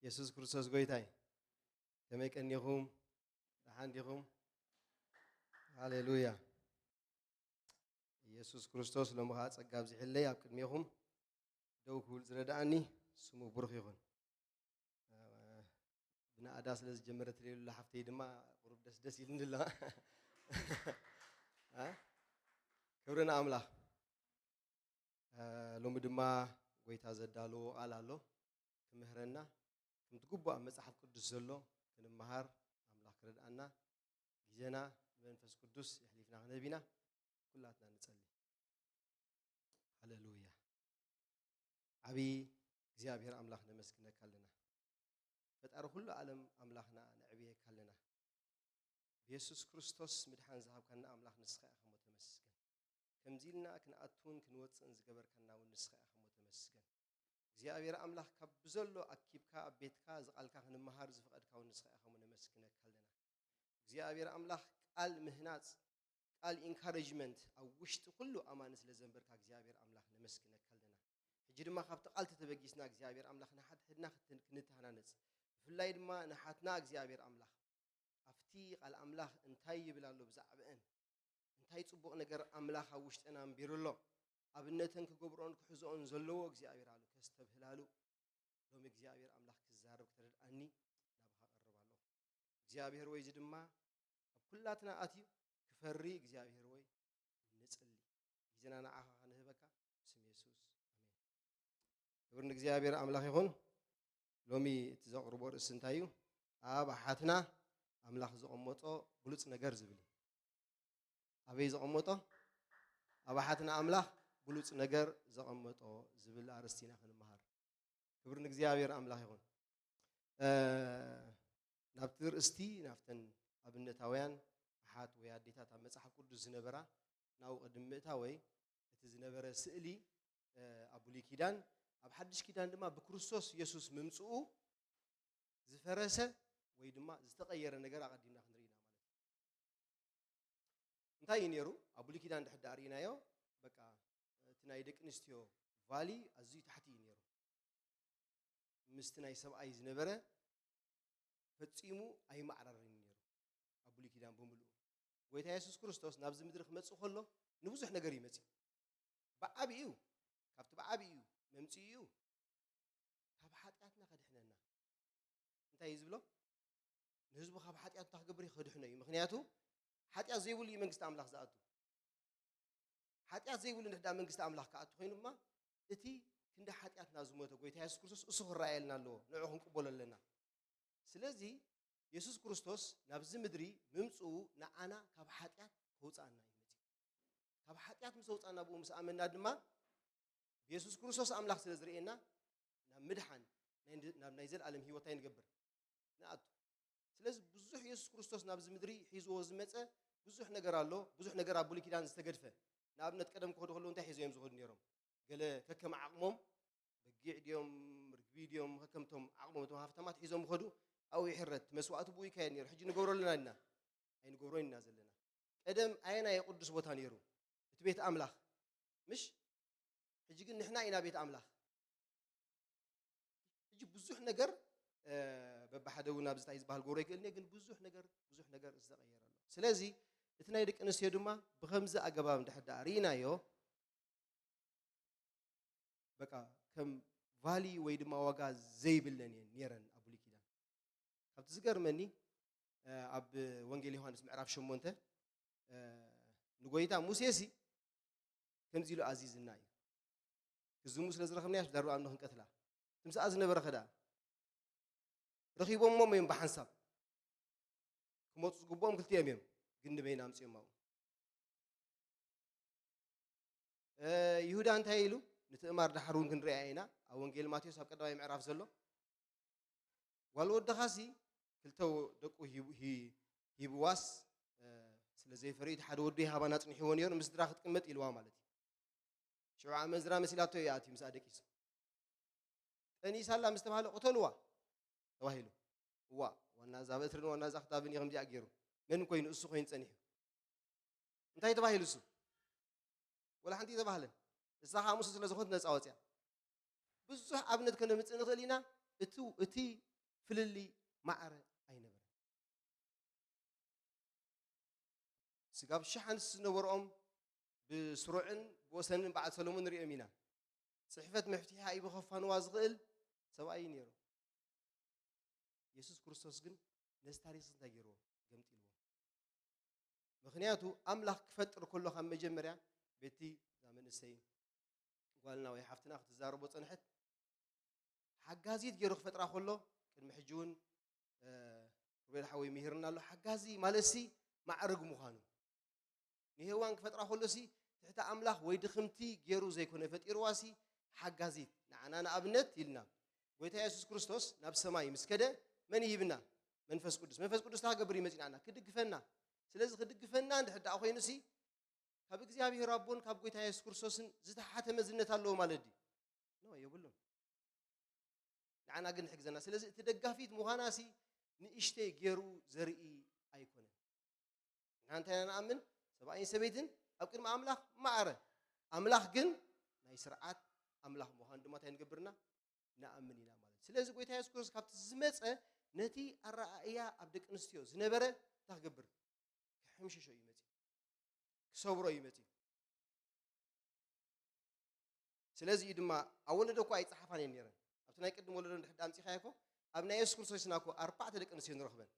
የሱስ ክርስቶስ ጎይታይ። ከመይ ቀኒኹም? ደሓን ዲኹም? ሃሌሉያ። የሱስ ክርስቶስ ሎሚ ኸዓ ጸጋ ኣብዚሕለይ ኣብ ቅድሜኹም ደው ክብል ዝረድኣኒ ስሙ ብሩኽ ይኹን። ብናእዳ ስለ ዝጀመረት ሌሉላ ሓፍተይ ድማ ቁሩብ ደስ ደስ ኢልኒ ኣሎ። እ? ክብሪ ንኣምላኽ። እ፣ ሎሚ ድማ ጎይታ ዘዳለዎ ቃል ኣሎ ክምህረና፣ ከምቲ ግቡእ ኣብ መጽሓፍ ቅዱስ ዘሎ ክንመሃር ኣምላኽ ክረድኣና፣ ግዜና ንመንፈስ ቅዱስ የሕሊፍና ክንህብ ኢና። ኩላትና ንጸሊ። ሃሌሉያ። ዓቢ እግዚኣብሔር ኣምላኽ ነመስግነካ ኣለና። ፈጣሪ ኩሉ ዓለም ኣምላኽና ነዕብየካ ኣለና። ብየሱስ ክርስቶስ ምድሓን ዝሃብካና ኣምላኽ ንስኻ ኢኻ እሞ ተመስገን። ከምዚ ኢልና ክንኣቱን ክንወጽእን ዝገበርካና እውን ንስኻ ኢኻ እሞ ተመስገን። እግዚኣብሔር ኣምላኽ ካብ ብዘሎ ኣኪብካ ኣብ ቤትካ ዝቓልካ ክንመሃር ዝፈቐድካ እውን ንስኻ ኢኻ እሞ ነመስግነካ ኣለና። እግዚኣብሔር ኣምላኽ ቃል ምህናጽ፣ ቃል ኢንካሬጅመንት ኣብ ውሽጢ ኩሉ ኣማኒ ስለ ዘንበርካ እግዚኣብሔር ኣምላኽ ነመስግነካ ኣለና። ሕጂ ድማ ካብቲ ቃል ተተበጊስና እግዚኣብሔር ኣምላኽ ንሓድሕድና ክትን-፣ ክንተሃናነጽ፣ ብፍላይ ድማ ንሓትና እግዚኣብሔር ኣምላኽ ኣብቲ ቃል ኣምላኽ እንታይ ይብል ኣሎ ብዛዕባአን፣ እንታይ ጽቡቕ ነገር ኣምላኽ ኣብ ውሽጥና ኣንቢሩ ኣሎ፣ ኣብነተን ክገብርኦን ክሕዝኦን ዘለዎ እግዚኣብሔር ኣሎ ከስተብህላሉ ሎሚ እግዚኣብሔር ኣምላኽ ክዛረብ ክተረድኣኒ ናባኻ ቀርብ ኣለኹ። እግዚኣብሔር ወይ እዚ ድማ ኣብ ኩላትና ኣትዩ ክፈሪ እግዚኣብሔር ወይ ንጽሊ። ግዜና ንዓኻ ክንህበካ ብስም የሱስ። ኣሜን። ክብሪ ንእግዚኣብሔር ኣምላኽ ይኹን። ሎሚ እቲ ዘቕርቦ ርእሲ እንታይ እዩ? ኣብ ኣሓትና ኣምላኽ ዘቐመጦ ብሉጽ ነገር ዝብል እዩ። ኣበይ ዘቐመጦ? ኣብ ኣሓትና ኣምላኽ ብሉጽ ነገር ዘቐመጦ ዝብል ኣርእስቲ ኢና ክንመሃር። ክብሪ ንእግዚኣብሔር ኣምላኽ ይኹን። እ፣ ናብቲ ርእስቲ፣ ናብተን ኣብነታውያን ኣሓት ወይ ኣዴታት ኣብ መጽሓፍ ቅዱስ ዝነበራ፣ ናብኡ ቅድሚ ምእታወይ፣ እቲ ዝነበረ ስእሊ፣ እ፣ ኣብ ብሉይ ኪዳን፣ ኣብ ሓድሽ ኪዳን ድማ ብክርስቶስ የሱስ ምምጽኡ ዝፈረሰ ወይ ድማ ዝተቐየረ ነገር ኣቐዲምና ክንርኢ ኢና ማለት እዩ። እንታይ እዩ ነይሩ? ኣብ ብሉይ ኪዳን እንድሕር ደኣ ርኢናዮ፣ በቃ፣ እቲ ናይ ደቂ ኣንስትዮ ቫሊ ኣዝዩ ታሕቲ እዩ ነይሩ። ምስቲ ናይ ሰብኣይ ዝነበረ ፈጺሙ ኣይማዕራረን እዩ ነይሩ። ኣብ ብሉይ ኪዳን ብምልኡ። ጎይታ የሱስ ክርስቶስ ናብዚ ምድሪ ክመጽእ ከሎ ንብዙሕ ነገር እዩ መጺኡ። ብዓቢኡ፣ ካብቲ ብዓቢኡ መምጽኢኡ ካብ ሓጢኣትና ከድሕነና። እንታይ እዩ ዝብሎ? ንህዝቡ ካብ ሓጢኣቱ እንታይ ክገብር እዩ? ከድሕኖ እዩ። ምኽንያቱ ሓጢኣት ዘይብሉ እዩ መንግስቲ ኣምላኽ ዝኣቱ። ሓጢኣት ዘይብሉ እንድሕር ደኣ መንግስቲ ኣምላኽ ክኣቱ ኮይኑ ድማ እቲ ክንዲ ሓጢኣትና ዝሞተ ጎይታ የሱስ ክርስቶስ እሱ ክረኣየልና ኣለዎ። ንዑ ክንቅበሎ ኣለና። ስለዚ የሱስ ክርስቶስ ናብዚ ምድሪ ምምጽኡ ንዓና ካብ ሓጢኣት ከውጽኣና እዩ መጺኡ። ካብ ሓጢኣት ምስ ኣውጻና ብኡ ምስ ኣመና ድማ ብየሱስ ክርስቶስ ኣምላኽ ስለ ዝርእየና ናብ ምድሓን ናይ፣ ናብ ናይ ዘለኣለም ህይወት እንታይ ንገብር? ንኣቱ። ስለዚ ብዙሕ የሱስ ክርስቶስ ናብዚ ምድሪ ሒዝዎ ዝመጸ ብዙሕ ነገር ኣሎ። ብዙሕ ነገር ኣብ ብሉይ ኪዳን ዝተገድፈ። ንኣብነት ቀደም ክኸዱ ከለዉ እንታይ ሒዞም እዮም ዝኸዱ ነይሮም? ገለ ከከም ዓቕሞም በጊዕ ድዮም ርግቢ ድዮም ከከምቶም ዓቕሞም እቶም ሃፍታማት ሒዞም ይኸዱ። ኣብኡ ይሕረድ። እቲ መስዋእቲ ብኡ ይካየድ ነይሩ። ሕጂ ንገብሮ ኣለና ኢና? ኣይንገብሮን ኢና ዘለና። ቀደም ኣየናይ ቅዱስ ቦታ ነይሩ? እቲ ቤት ኣምላኽ። ምሽ? ሕጂ ግን ንሕና ኢና ቤት ኣምላኽ። ሕጂ ብዙሕ ነገር፣ እ፣ በብሓደ እውን ኣብዚ እንታይ ዝበሃል ክገብሮ ይክእል እየ፣ ግን ብዙሕ ነገር፣ ብዙሕ ነገር ዝተቐየረ ኣሎ። ስለዚ እቲ ናይ ደቂ ኣንስትዮ ድማ ብኸምዚ ኣገባብ እንድሕር ደኣ ርኢናዮ፣ በቃ ከም ቫሊ ወይ ድማ ዋጋ ዘይብለን እየን ነይረን ኣብ ብሉይ ኪዳን። ካብቲ ዝገርመኒ፣ እ፣ ኣብ ወንጌል ዮሃንስ ምዕራፍ ሸሞንተ፣ እ፣ ንጎይታ ሙሴሲ ከምዚ ኢሉ ኣዚዝና እዩ። ክዝሙ ስለ ዝረኸብናዮ፣ ዳርባ ኣምኒ ክንቀትላ። እቲ ምስኣ ዝነበረ ኸ ደኣ? ረኺቦሞም እዮም ብሓንሳብ። ክመጹ ዝግብኦም ክልቲኦም እዮም፣ ግን ንበይና ኣምጺኦም ኣብኡ። እ፣ ይሁዳ እንታይ ኢሉ? ንትእማር ዳሕር እውን ክንሪኣ ኢና፣ ኣብ ወንጌል ማቴዎስ ኣብ ቀዳማይ ምዕራፍ ዘሎ። ጓል ወድኻሲ ክልተ ወ-፣ ደቁ ሂቡ-፣ ሂ-፣ ሂብዋስ፣ እ፣ ስለ ዘይፈርዩ፣ እቲ ሓደ ወዱ ይሃባን ኣጽኒሕዎ ነይሩ፣ ምስ ስድራ ክትቅመጥ ኢልዋ ማለት እዩ። ሽዑ ኣመንዝራ መሲላቶ እዩ ኣትዩ ምስኣ ደቂሱ። ጠኒሳ ኣላ ምስ ተባህለ፣ "ቅተልዋ" ተባሂሉ። እዋእ፣ ዋና እዛ በትርን ዋና እዛ ክታብን እዩ ከምዚኣ ገይሩ። መን ኮይኑ? እሱ ኮይኑ ጸኒሑ። እንታይ ተባሂሉ እሱ? ወላ ሓንቲ ተባህለ። እሳ ኻኣ ሙሴ ስለ ዝኾነት ነጻ ወጽያ። ብዙሕ ኣብነት ከነምጽእ ንኽእል ኢና። እቲ፣ እቲ ፍልልይ ማዕረ ኣይነበረን። ስጋብ ሽሕ ኣንስቲ ዝነበርኦም ብስሩዕን ብወሰንን በዓል ሰሎሞን ንሪኦም ኢና። ጽሕፈት መፍትሒ ሃይቡ ከፋንዋ ዝኽእል ሰብኣይ እዩ ነይሩ። የሱስ ክርስቶስ ግን ነዚ ታሪኽ እዚ እንታይ ገይርዎ? ገምጢልዎ። ምኽንያቱ ኣምላኽ ክፈጥር ከሎ ካብ መጀመርያ በቲ እዛ መንእሰይ ጓልና ወይ ሓፍትና ክትዛረቦ ጸንሐት ሓጋዚት ገይሩ ክፈጥራ ከሎ ቅድሚ ሕጂ እውን ሩቤል ሓወይ ምሂርና ኣሎ። ሓጋዚ ማለት ሲ ማዕርግ ምዃኑ ንሄዋን ክፈጥራ ከሎ ሲ ትሕቲ ኣምላኽ ወይ ድኽምቲ ገይሩ ዘይኮነ ፈጢርዋ ሲ ሓጋዚት ንዓና ንኣብነት ኢልና ጎይታ የሱስ ክርስቶስ ናብ ሰማይ ምስ ከደ መን ይህብና? መንፈስ ቅዱስ። መንፈስ ቅዱስ እንታይ ክገብር እዩ መፂናና? ክድግፈና። ስለዚ ክድግፈና እንድሕር ደኣ ኮይኑ ሲ ካብ እግዚኣብሔር ኣቦን ካብ ጎይታ የሱስ ክርስቶስን ዝተሓተ መዝነት ኣለዎ ማለት ድዩ? ኖ፣ የብሉን። ንዓና ግን ይሕግዘና። ስለዚ እቲ ደጋፊት ምዃና ሲ ንእሽተይ ገይሩ ዘርኢ ኣይኮነን። ንሕና እንታይ ኢና ንኣምን? ሰብኣይን ሰበይትን ኣብ ቅድሚ ኣምላኽ ማዕረ፣ ኣምላኽ ግን ናይ ስርዓት ኣምላኽ ምዃኑ ድማ እንታይ ንገብርና? ንኣምን ኢና ማለት እዩ። ስለዚ ጎይታ የሱስ ክርስቶስ ካብቲ ዝመጸ ነቲ ኣረኣእያ ኣብ ደቂ ኣንስትዮ ዝነበረ እንታይ ክገብር? ክሕምሽሾ እዩ መጺኡ። ክሰብሮ እዩ መጺኡ። ስለዚ እዩ ድማ ኣብ ወለዶ እኳ ኣይጸሓፋን እየን ነይረን። ኣብቲ ናይ ቅድም ወለዶ እንድሕር ኣምጺኻዮ እኮ ኣብ ናይ የሱስ ክርስቶስ ኢና እኮ ኣርባዕተ ደቂ ኣንስትዮ ንረኽበን።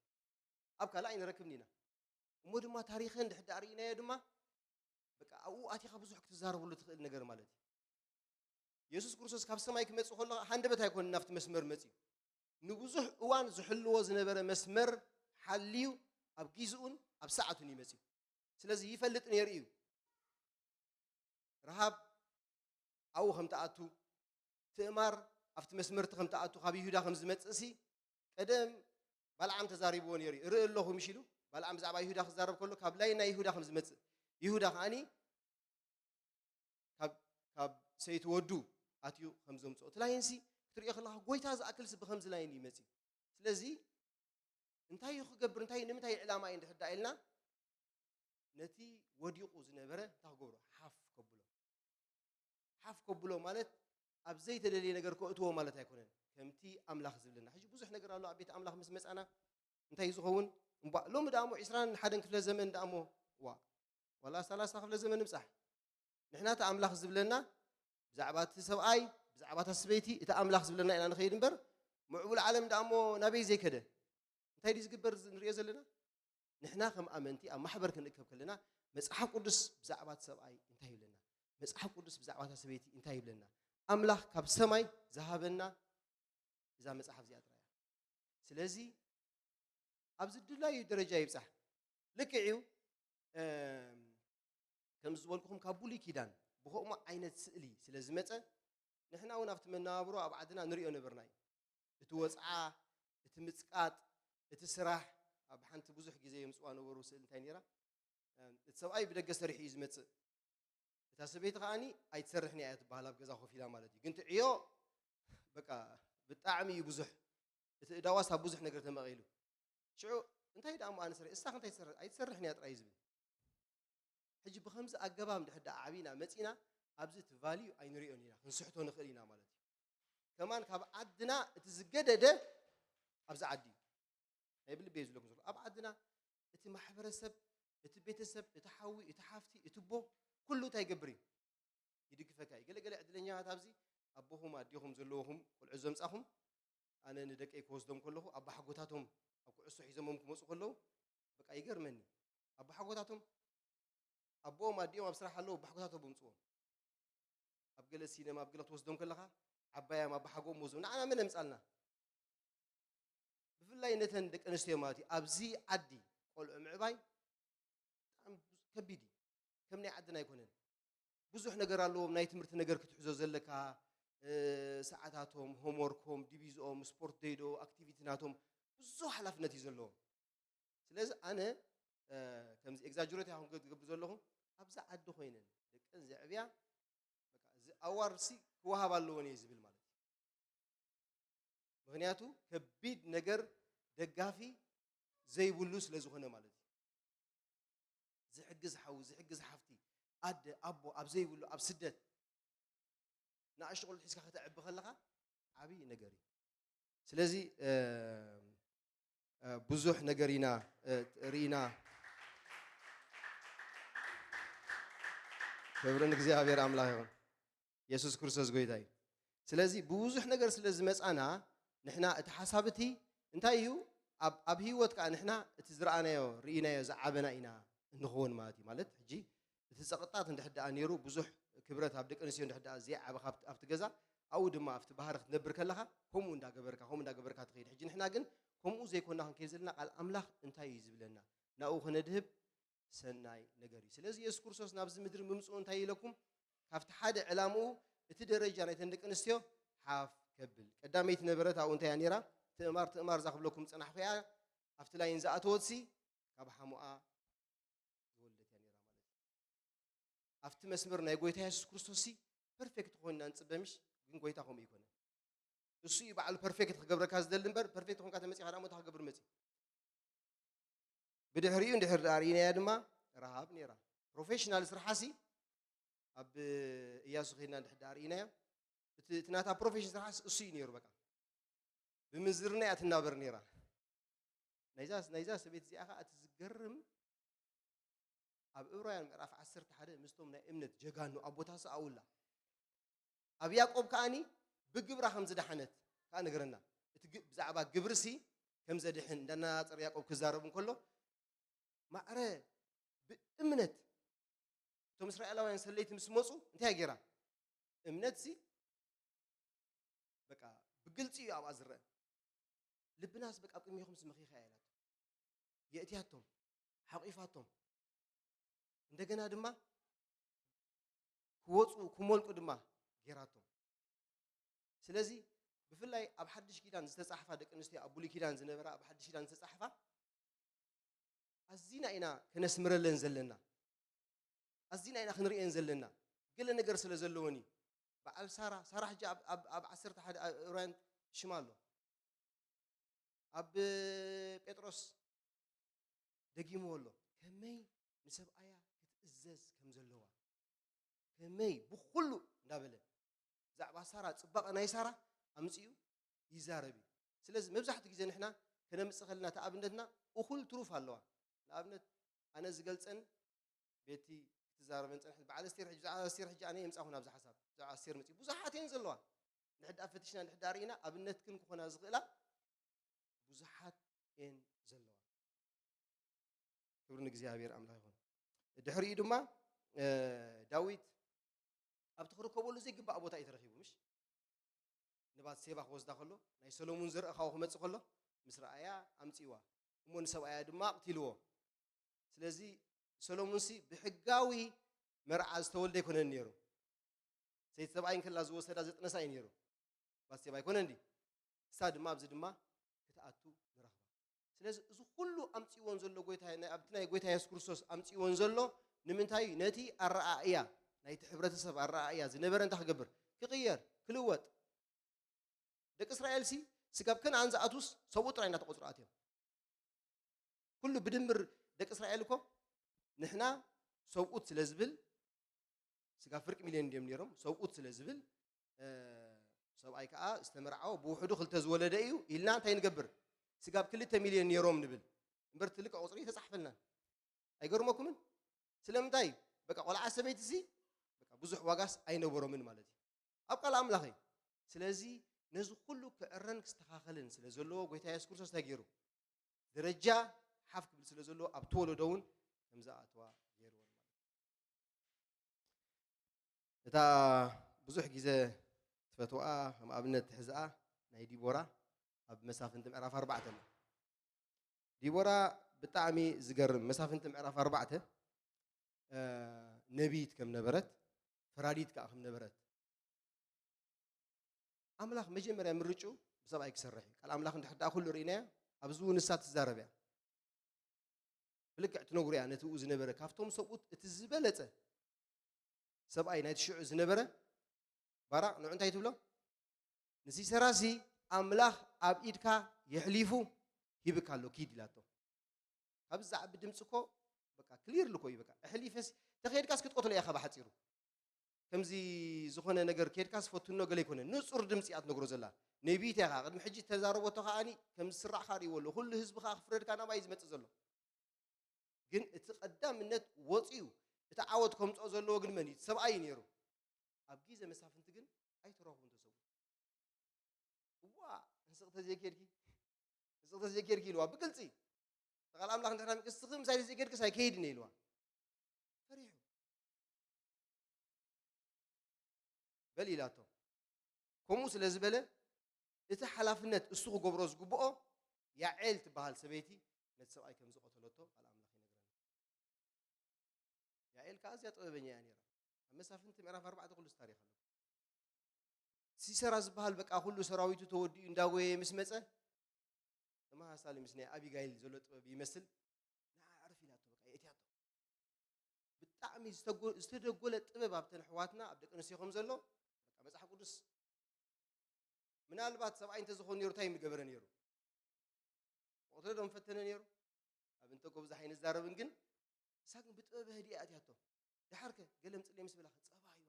ኣብ ካልእ ኣይንረክብን ኢና። እሞ ድማ ታሪኸን እንድሕር ርኢናዮ ድማ በቃ ኣብኡ ኣቲኻ ብዙሕ ክትዛረበሉ ትኽእል ነገር ማለት እዩ። የሱስ ክርስቶስ ካብ ሰማይ ክመጽእ ከሎ ሃንደበት ኣይኮነን ናብቲ መስመር መጺኡ። ንብዙሕ እዋን ዝሕልዎ ዝነበረ መስመር ሓልዩ ኣብ ጊዜኡን ኣብ ሰዓቱን እዩ መጺኡ። ስለዚ ይፈልጥ ነይሩ እዩ። ረሃብ ኣብኡ ከም ትኣቱ፣ ትእማር ኣብቲ መስመርቲ ከም ትኣቱ፣ ካብ ይሁዳ ከም ዝመጽእ ሲ ቀደም ባልዓም ተዛሪብዎ ነይሩ እዩ። እርኢ ኣለኹ ምሽ ኢሉ ባልዓም ብዛዕባ ይሁዳ ክዛረብ ከሎ ካብ ላይን ናይ ይሁዳ ከም ዝመጽእ፣ ይሁዳ ከኣኒ ካብ ካብ ሰይቲ ወዱ ኣትዩ ከም ዘምጽኦ። እቲ ላይን ሲ ክትሪኦ ከለኻ ጎይታ ዝኣክል ሲ ብከምዚ ላይን እዩ መጺኡ። ስለዚ እንታይ እዩ ክገብር፣ እንታይ እዩ፣ ንምንታይ እዩ ዕላማ እዩ እንድሕር ደኣ ኢልና ነቲ ወዲቑ ዝነበረ እንታይ ክገብሮ? ሓፍ ከብሎ። ሓፍ ከብሎ ማለት ኣብ ዘይተደልየ ነገር ከእትዎ ማለት ኣይኮነን። ከምቲ ኣምላኽ ዝብለና። ሕጂ ብዙሕ ነገር ኣሎ ኣብ ቤት ኣምላኽ ምስ መጻና እንታይ እዩ ዝኸውን? እምቧእ፣ ሎሚ ደኣ እሞ ዒስራን ሓደን ክፍለ ዘመን ደኣ እሞ፣ ዋ፣ ዋላ ሰላሳ ክፍለ ዘመን ንብጻሕ። ንሕና እቲ ኣምላኽ ዝብለና ብዛዕባ እቲ ሰብኣይ፣ ብዛዕባ እታ ሰበይቲ፣ እቲ ኣምላኽ ዝብለና ኢና ንኸይድ እምበር፣ ምዕቡል ዓለም ደኣ እሞ ናበይ ዘይከደ? እንታይ ድዩ ዝግበር ዝ-፣ ንሪኦ ዘለና? ንሕና ከም ኣመንቲ ኣብ ማሕበር ክንእከብ ከለና፣ መጽሓፍ ቅዱስ ብዛዕባ እቲ ሰብኣይ እንታይ ይብለና? መጽሓፍ ቅዱስ ብዛዕባ እታ ሰበይቲ እንታይ ይብለና? ኣምላኽ ካብ ሰማይ ዝሃበና እዛ መጽሓፍ እዚኣ ጥራይ እያ። ስለዚ ኣብዚ ድላዩ ደረጃ ይብጻሕ። ልክዕ እዩ። እም፣ ከም ዝበልኩኹም ካብ ብሉይ ኪዳን ብኸምኡ ዓይነት ስእሊ ስለ ዝመጸ፣ ንሕና እውን ኣብቲ መነባብሮ ኣብ ዓድና ንሪኦ ነበርና እዩ። እቲ ወጽዓ፣ እቲ ምጽቃጥ፣ እቲ ስራሕ፣ ኣብ ሓንቲ ብዙሕ ግዜ የምጽዋ ነበሩ ስእሊ እንታይ ነይራ? እም፣ እቲ ሰብኣይ ብደገ ሰሪሑ እዩ ዝመጽእ። እታ ሰበይቲ ከኣኒ ኣይትሰርሕን እያ ትበሃል ኣብ ገዛ ኮፍ ኢላ ማለት እዩ። ግን እቲ ዕዮ በቃ ብጣዕሚ እዩ ብዙሕ። እቲ እዳዋስ ኣብ ብዙሕ ነገር ተመቒሉ። ሽዑ እንታይ ደኣ እሞ ኣነ ሰሪሐ፣ እሳ እንታይ ትሰርሕ? ኣይትሰርሕን እያ ጥራይ እዩ ዝብል። ሕጂ ብኸምዚ ኣገባብ እንድሕር ደኣ ዓቢና መጺና ኣብዚ እቲ ቫልዩ ኣይንሪኦን ኢና፣ ክንስሕቶ ንኽእል ኢና ማለት እዩ። ከማን ካብ ዓድና እቲ ዝገደደ ኣብዚ ዓዲ እዩ። ናይ ብልቢ እየ ዝብለኩም ዘለኹ። ኣብ ዓድና እቲ ማሕበረሰብ፣ እቲ ቤተሰብ፣ እቲ ሓዊ፣ እቲ ሓፍቲ፣ እቲ ኣቦ፣ ኩሉ እንታይ ይገብር እዩ? ይድግፈካ እዩ። ገለ ገለ ዕድለኛታት ኣብዚ ኣቦኹም ኣዴኹም ዘለውኹም ቆልዑ ዘምጻኹም፣ ኣነ ንደቀይ ክወስዶም ከለኹ ኣባሓጎታቶም ኣብ ኩዕሶ ሒዞሞም ክመጹ ከለዉ በቃ ይገርመኒ። ኣባሓጎታቶም ኣቦኦም ኣዲኦም ኣብ ስራሕ ኣለዉ፣ ኣባሓጎታቶም ብምጽዎም። ኣብ ገለ ሲነማ፣ ኣብ ገለ ክትወስዶም ከለኻ ዓባያም ኣባሓጎኦም ወስዶም። ንዓና መን ኣምጻልና? ብፍላይ ነተን ደቂ ኣንስትዮ ማለት እዩ። ኣብዚ ዓዲ ቆልዑ ምዕባይ ብጣዕሚ ከቢድ እዩ። ከም ናይ ዓድና ኣይኮነን። ብዙሕ ነገር ኣለዎም። ናይ ትምህርቲ ነገር ክትሕዞ ዘለካ፣ እ፣ ሰዓታቶም፣ ሆምወርኮም፣ ዲቪዝኦም፣ ስፖርት ደይዶ፣ ኣክቲቪቲ ናቶም፣ ብዙሕ ሓላፍነት እዩ ዘለዎም። ስለዚ ኣነ፣ እ፣ ከምዚ ኤግዛጀሬት ኣይኮንኩ ዝገብር ዘለኹ፣ ኣብዛ ዓዲ ኮይነን ደቀን ዘዕብያ፣ በቃ፣ እዚ ኣዋርድ ሲ ክወሃብ ኣለዎን እየ ዝብል ማለት እዩ። ምኽንያቱ ከቢድ ነገር ደጋፊ ዘይብሉ ስለ ዝኾነ ማለት እዩ። ዝሕግዝ ሓው፣ ዝሕግዝ ሓፍቲ፣ ኣደ፣ ኣቦ ኣብ ዘይብሉ፣ ኣብ ስደት ንኣሽቱ ቆልዑ ሒዝካ ከተዕቢ ከለኻ ዓብዪ ነገር እዩ። ስለዚ ብዙሕ ነገር ኢና ርኢና። ክብርን እግዚኣብሔር ኣምላኽ ይኹን። የሱስ ክርስቶስ ጎይታ እዩ። ስለዚ ብብዙሕ ነገር ስለ ዝመጻና ንሕና እቲ ሓሳብ እቲ እንታይ እዩ? ኣብ ህይወት ከዓ ንሕና እቲ ዝረኣናዮ ርኢናዮ ዝዓበና ኢና እንኸውን ማለት እዩ። ማለት ሕጂ እቲ ጸቕጣት እንድሕር ደኣ ነይሩ ብዙሕ ክብረት ኣብ ደቂ ኣንስትዮ እንድሕር ደኣ ዘይዓበ ኣብቲ ገዛ ኣብኡ ድማ ኣብቲ ባህሪ ክትነብር ከለኻ ከምኡ እንዳገበርካ ከምኡ እንዳገበርካ ትኸይድ። ሕጂ ንሕና ግን ከምኡ ዘይኮና ክንከይድ ዘለና ቃል ኣምላኽ እንታይ እዩ ዝብለና? ናብኡ ከነድህብ ሰናይ ነገር እዩ። ስለዚ የሱስ ክርስቶስ ናብዚ ምድሪ ምምፅኡ እንታይ ኢለኩም? ካብቲ ሓደ ዕላምኡ እቲ ደረጃ ናይተን ደቂ ኣንስትዮ ሓፍ ከብል። ቀዳመይቲ ነበረት ኣብኡ እንታይ እያ ነይራ? ትእማር ትእማር እዛ ክብለኩም ዝፀናሕኩ እያ። ኣብቲ ላይን ዝኣተወትሲ ካብ ሓሙኣ ዝወለደት እያ ነይራ ማለት እዩ። ኣብቲ መስመር ናይ ጎይታ የሱስ ክርስቶስ ሲ ፐርፌክት ኮይንና ንፅበ ምሽ፣ ግን ጎይታ ከምኡ ይኮነ። እሱ እዩ ባዕሉ ፐርፌክት ክገብረካ ዝደሊ እምበር ፐርፌክት ኮንካ ተመፂኻ ደኣ ሞታ ክገብር መፂ። ብድሕሪኡ እንድሕር ደኣ ርኢናያ ድማ ረሃብ ነይራ። ፕሮፌሽናል ስርሓሲ ኣብ እያሱ ከይድና እንድሕር ደኣ ርኢናዮ እቲ ናታ ፕሮፌሽን ስርሓስ እሱ እዩ ነይሩ። በቃ ብምንዝርና እያ ትናበር ነይራ። ናይዛ ናይዛ ሰበይቲ እዚኣ ኸዓ እቲ ዝገርም ኣብ ዕብራውያን ምዕራፍ ዓሰርተ ሓደ ምስቶም ናይ እምነት ጀጋኑ ኣቦታሲ ኣውላ ኣብ ያዕቆብ ከኣኒ ብግብራ ከም ዝደሓነት ከኣ ነገረና። እቲ ግ- ብዛዕባ ግብርሲ ከም ዘድሕን እንዳነጻጸር ያዕቆብ ክዛረብ እንከሎ ማዕረ ብእምነት እቶም እስራኤላውያን ሰለይቲ ምስ መጹ እንታይ ገይራ? እምነትሲ በቃ ብግልጺ እዩ ኣብኣ ዝረአ። ልብናስ በቃ ኣብ ቅድሚኹም ስመኺኻ እያ ኢላቶ። የእትያቶም፣ ሓቂፋቶም። እንደገና ድማ ክወፁ ክሞልቁ ድማ ገይራቶም። ስለዚ ብፍላይ ኣብ ሓድሽ ኪዳን ዝተፃሕፋ ደቂ ኣንስትዮ ኣብ ብሉይ ኪዳን ዝነበራ ኣብ ሓድሽ ኪዳን ዝተፃሕፋ ኣዚና ኢና ከነስምረለን ዘለና፣ ኣዚና ኢና ክንርእየን ዘለና። ገለ ነገር ስለ ዘለወን እዩ። በዓል ሳራ ሳራ ሕጂ ኣብ ዓሰርተ ሓደ ዕብራውያን ሽማ ኣሎ። ኣብ ጴጥሮስ ደጊምዎ ኣሎ። ከመይ ንሰብኣያ ክትእዘዝ ከም ዘለዋ ከመይ ብኩሉ እንዳበለ ብዛዕባ ሳራ ፅባቐ ናይ ሳራ ኣምፅኡ ይዛረብ እዩ። ስለዚ መብዛሕትኡ ግዜ ንሕና ከነምፅእ ከለና እቲ ኣብነትና እኹል ትሩፍ ኣለዋ። ንኣብነት ኣነ ዝገልፀን ቤቲ ክትዛረበን ፀንሐት በዓል ኣስቴር ሕጂ ብዛዕባ ኣስቴር ሕጂ ኣነ የምፃኹ ናብዚ ሓሳብ ብዛዕባ ኣስቴር መፅኡ ብዙሓት እየን ዘለዋ። ንሕዳ ፈትሽና ንሕዳ ርኢና ኣብነትክን ክኾና ዝኽእላ ብዙሓት እየን ዘለዋ። ክብሪ ንእግዚኣብሔር ኣምላኽ ይኹን። ድሕሪኡ ድማ ዳዊት ኣብቲ ክርከበሉ ዘይግባእ ቦታ እዩ ተረኺቡ። ምሽ ንባትሴባ ክወስዳ ከሎ ናይ ሰሎሙን ዘርኢ ካብኡ ክመፅእ ከሎ ምስ ረኣያ ኣምፅእዋ እሞ ንሰብኣያ ድማ ኣቕቲልዎ። ስለዚ ሰሎሙንሲ ብሕጋዊ መርዓ ዝተወልደ ኣይኮነን ነይሩ። ሰይቲ ሰብኣይ እንከላ ዝወሰዳ ዘጥነሳ እዩ ነይሩ። ባትሴባ ኣይኮነ እንዲ እሳ ድማ ኣብዚ ድማ ክትኣቱ ንረኽባ። ስለዚ እዚ ኩሉ ኣምፅእዎን ዘሎ ጎይታ ኣብቲ ናይ ጎይታ የሱስ ክርስቶስ ኣምፅእዎን ዘሎ ንምንታይ እዩ? ነቲ ኣረኣእያ ናይቲ ሕብረተሰብ ኣረኣእያ ዝነበረ እንታይ ክገብር ክቕየር ክልወጥ። ደቂ እስራኤል ሲ ስጋብ ከነኣን ዝኣትውስ ሰብኡ ጥራይ እናተቆፅሩ ኣትዮም። ኩሉ ብድምር ደቂ እስራኤል እኮ ንሕና ሰብኡት ስለ ዝብል ስጋብ ፍርቂ ሚልዮን ድዮም ነይሮም ሰብኡት ስለ ዝብል ሰብኣይ ከዓ ዝተመርዓወ ብውሕዱ ክልተ ዝወለደ እዩ ኢልና እንታይ ንገብር? ስጋብ ክልተ ሚልዮን ነይሮም ንብል እምበር ትልቀ ቁፅሪ ተፃሕፈናን። ኣይገርመኩምን? ስለምንታይ በቃ ቆልዓ ሰበይቲ ሲ ብዙሕ ዋጋስ ኣይነበሮምን ማለት እዩ ኣብ ቃል ኣምላኽ እዩ። ስለዚ ነዚ ኩሉ ክዕረን ክስተኻኸልን ስለ ዘለዎ ጎይታ የሱስ ክርስቶስ እንታይ ገይሩ? ደረጃ ሓፍ ክብል ስለ ዘለዎ ኣብቲ ወለዶ እውን ከም ዝኣትዋ ገይርዎ ማለት እዩ። እታ ብዙሕ ግዜ ትፈትዋ ከም ኣብነት ትሕዝኣ ናይ ዲቦራ ኣብ መሳፍንቲ ምዕራፍ ኣርባዕተ ኣሎ። ዲቦራ ብጣዕሚ ዝገርም መሳፍንቲ ምዕራፍ ኣርባዕተ ነቢይት ከም ነበረት ፈራዲት ከዓ ከም ነበረት ኣምላኽ መጀመርያ ምርጭኡ ብሰብኣይ ክሰርሕ እዩ። ቃል ኣምላኽ እንድሕር ደኣ ኩሉ ርኢናዮ ኣብዚ እውን ንሳ ትዛረብ እያ። ብልክዕ ትነግሩ እያ ነቲ ብኡ ዝነበረ ካብቶም ሰብኡት እቲ ዝበለጸ ሰብኣይ ናይቲ ሽዑ ዝነበረ ባራቕ ንዑ እንታይ ትብሎ? ንሲሰራሲ ኣምላኽ ኣብ ኢድካ የሕሊፉ ሂብካ ኣሎ ኪድ ኢላቶ። ካብዚ ዝዓቢ ድምፂ እኮ በቃ ክሊር ልኮ እዩ በቃ ኣሕሊፈሲ ተኸይድካስ ክትቆትሎ እያ ካብ ሓፂሩ ከምዚ ዝኾነ ነገር ከይድካስ ፈትኖ ገለ ኣይኮነ ንፁር ድምፂ እያ ትነግሮ ዘላ። ነቢት ኢኻ። ቅድሚ ሕጂ ተዛረበቶ ከኣኒ ከም ዝስራዕካ ርእይዎ ኣሎ። ኩሉ ህዝቢ ከኣ ክፍረድካ ናባይ እዩ ዝመጽእ ዘሎ። ግን እቲ ቀዳምነት ወጺኡ እቲ ዓወት ከምጽኦ ዘለዎ ግን መን እዩ? እቲ ሰብኣይ እዩ ነይሩ። ኣብ ግዜ መሳፍንቲ ግን ኣይተረኽቡን ተሰቡ። እዋ፣ ንስኺ ተዘይኬድኪ፣ ንስኺ ተዘይኬድኪ ኢልዋ ብግልጺ። ቃል ኣምላኽ እንድሕር ኣሚንኪ፣ ንስኺ ምሳይ ተዘይኬድክስ ኣይከይድን እየ ኢልዋ። ፈሪሑ። በል ኢላቶ። ከምኡ ስለ ዝበለ፣ እቲ ሓላፍነት እሱ ክገብሮ ዝግብኦ፣ ያዔል ትበሃል ሰበይቲ ነቲ ሰብኣይ ከም ዝቐተለቶ ቃል ኣምላኽ ይነግረና። ያዔል ከኣ ኣዝያ ጥበበኛ እያ ነይራ። ኣብ መሳፍንቲ ምዕራፍ ኣርባዕተ ኩሉ ታሪኽ ኣሎ። ሲሰራ ዝበሃል በቃ ኩሉ ሰራዊቱ ተወዲኡ እንዳጎየ ምስ መጸ፣ ተመሳሳሊ ምስ ናይ ኣቢጋይል ዘሎ ጥበብ ይመስል። ንዓ ዕርፍ ኢላቶ፣ በቃ የእትያቶ። ብጣዕሚ ዝተጎ-፣ ዝተደጎለ ጥበብ ኣብተን ኣሕዋትና፣ ኣብ ደቂ ኣንስትዮ ከም ዘሎ፣ በቃ መጽሓፍ ቅዱስ ምናልባት ሰብኣይ እንተዝኾን ነይሩ እንታይ ምገበረ ነይሩ? ወቕትለ ዶ ምፈተነ ነይሩ? ኣብ እንተ ጎብዛሕ ኣይንዛረብን፣ ግን ንሳ ግን ብጥበብ ህድእ እያ ኣእትያቶ። ደሓርከ ገለ ምጽለይ ምስ በላ ጸባ ሂባቶ።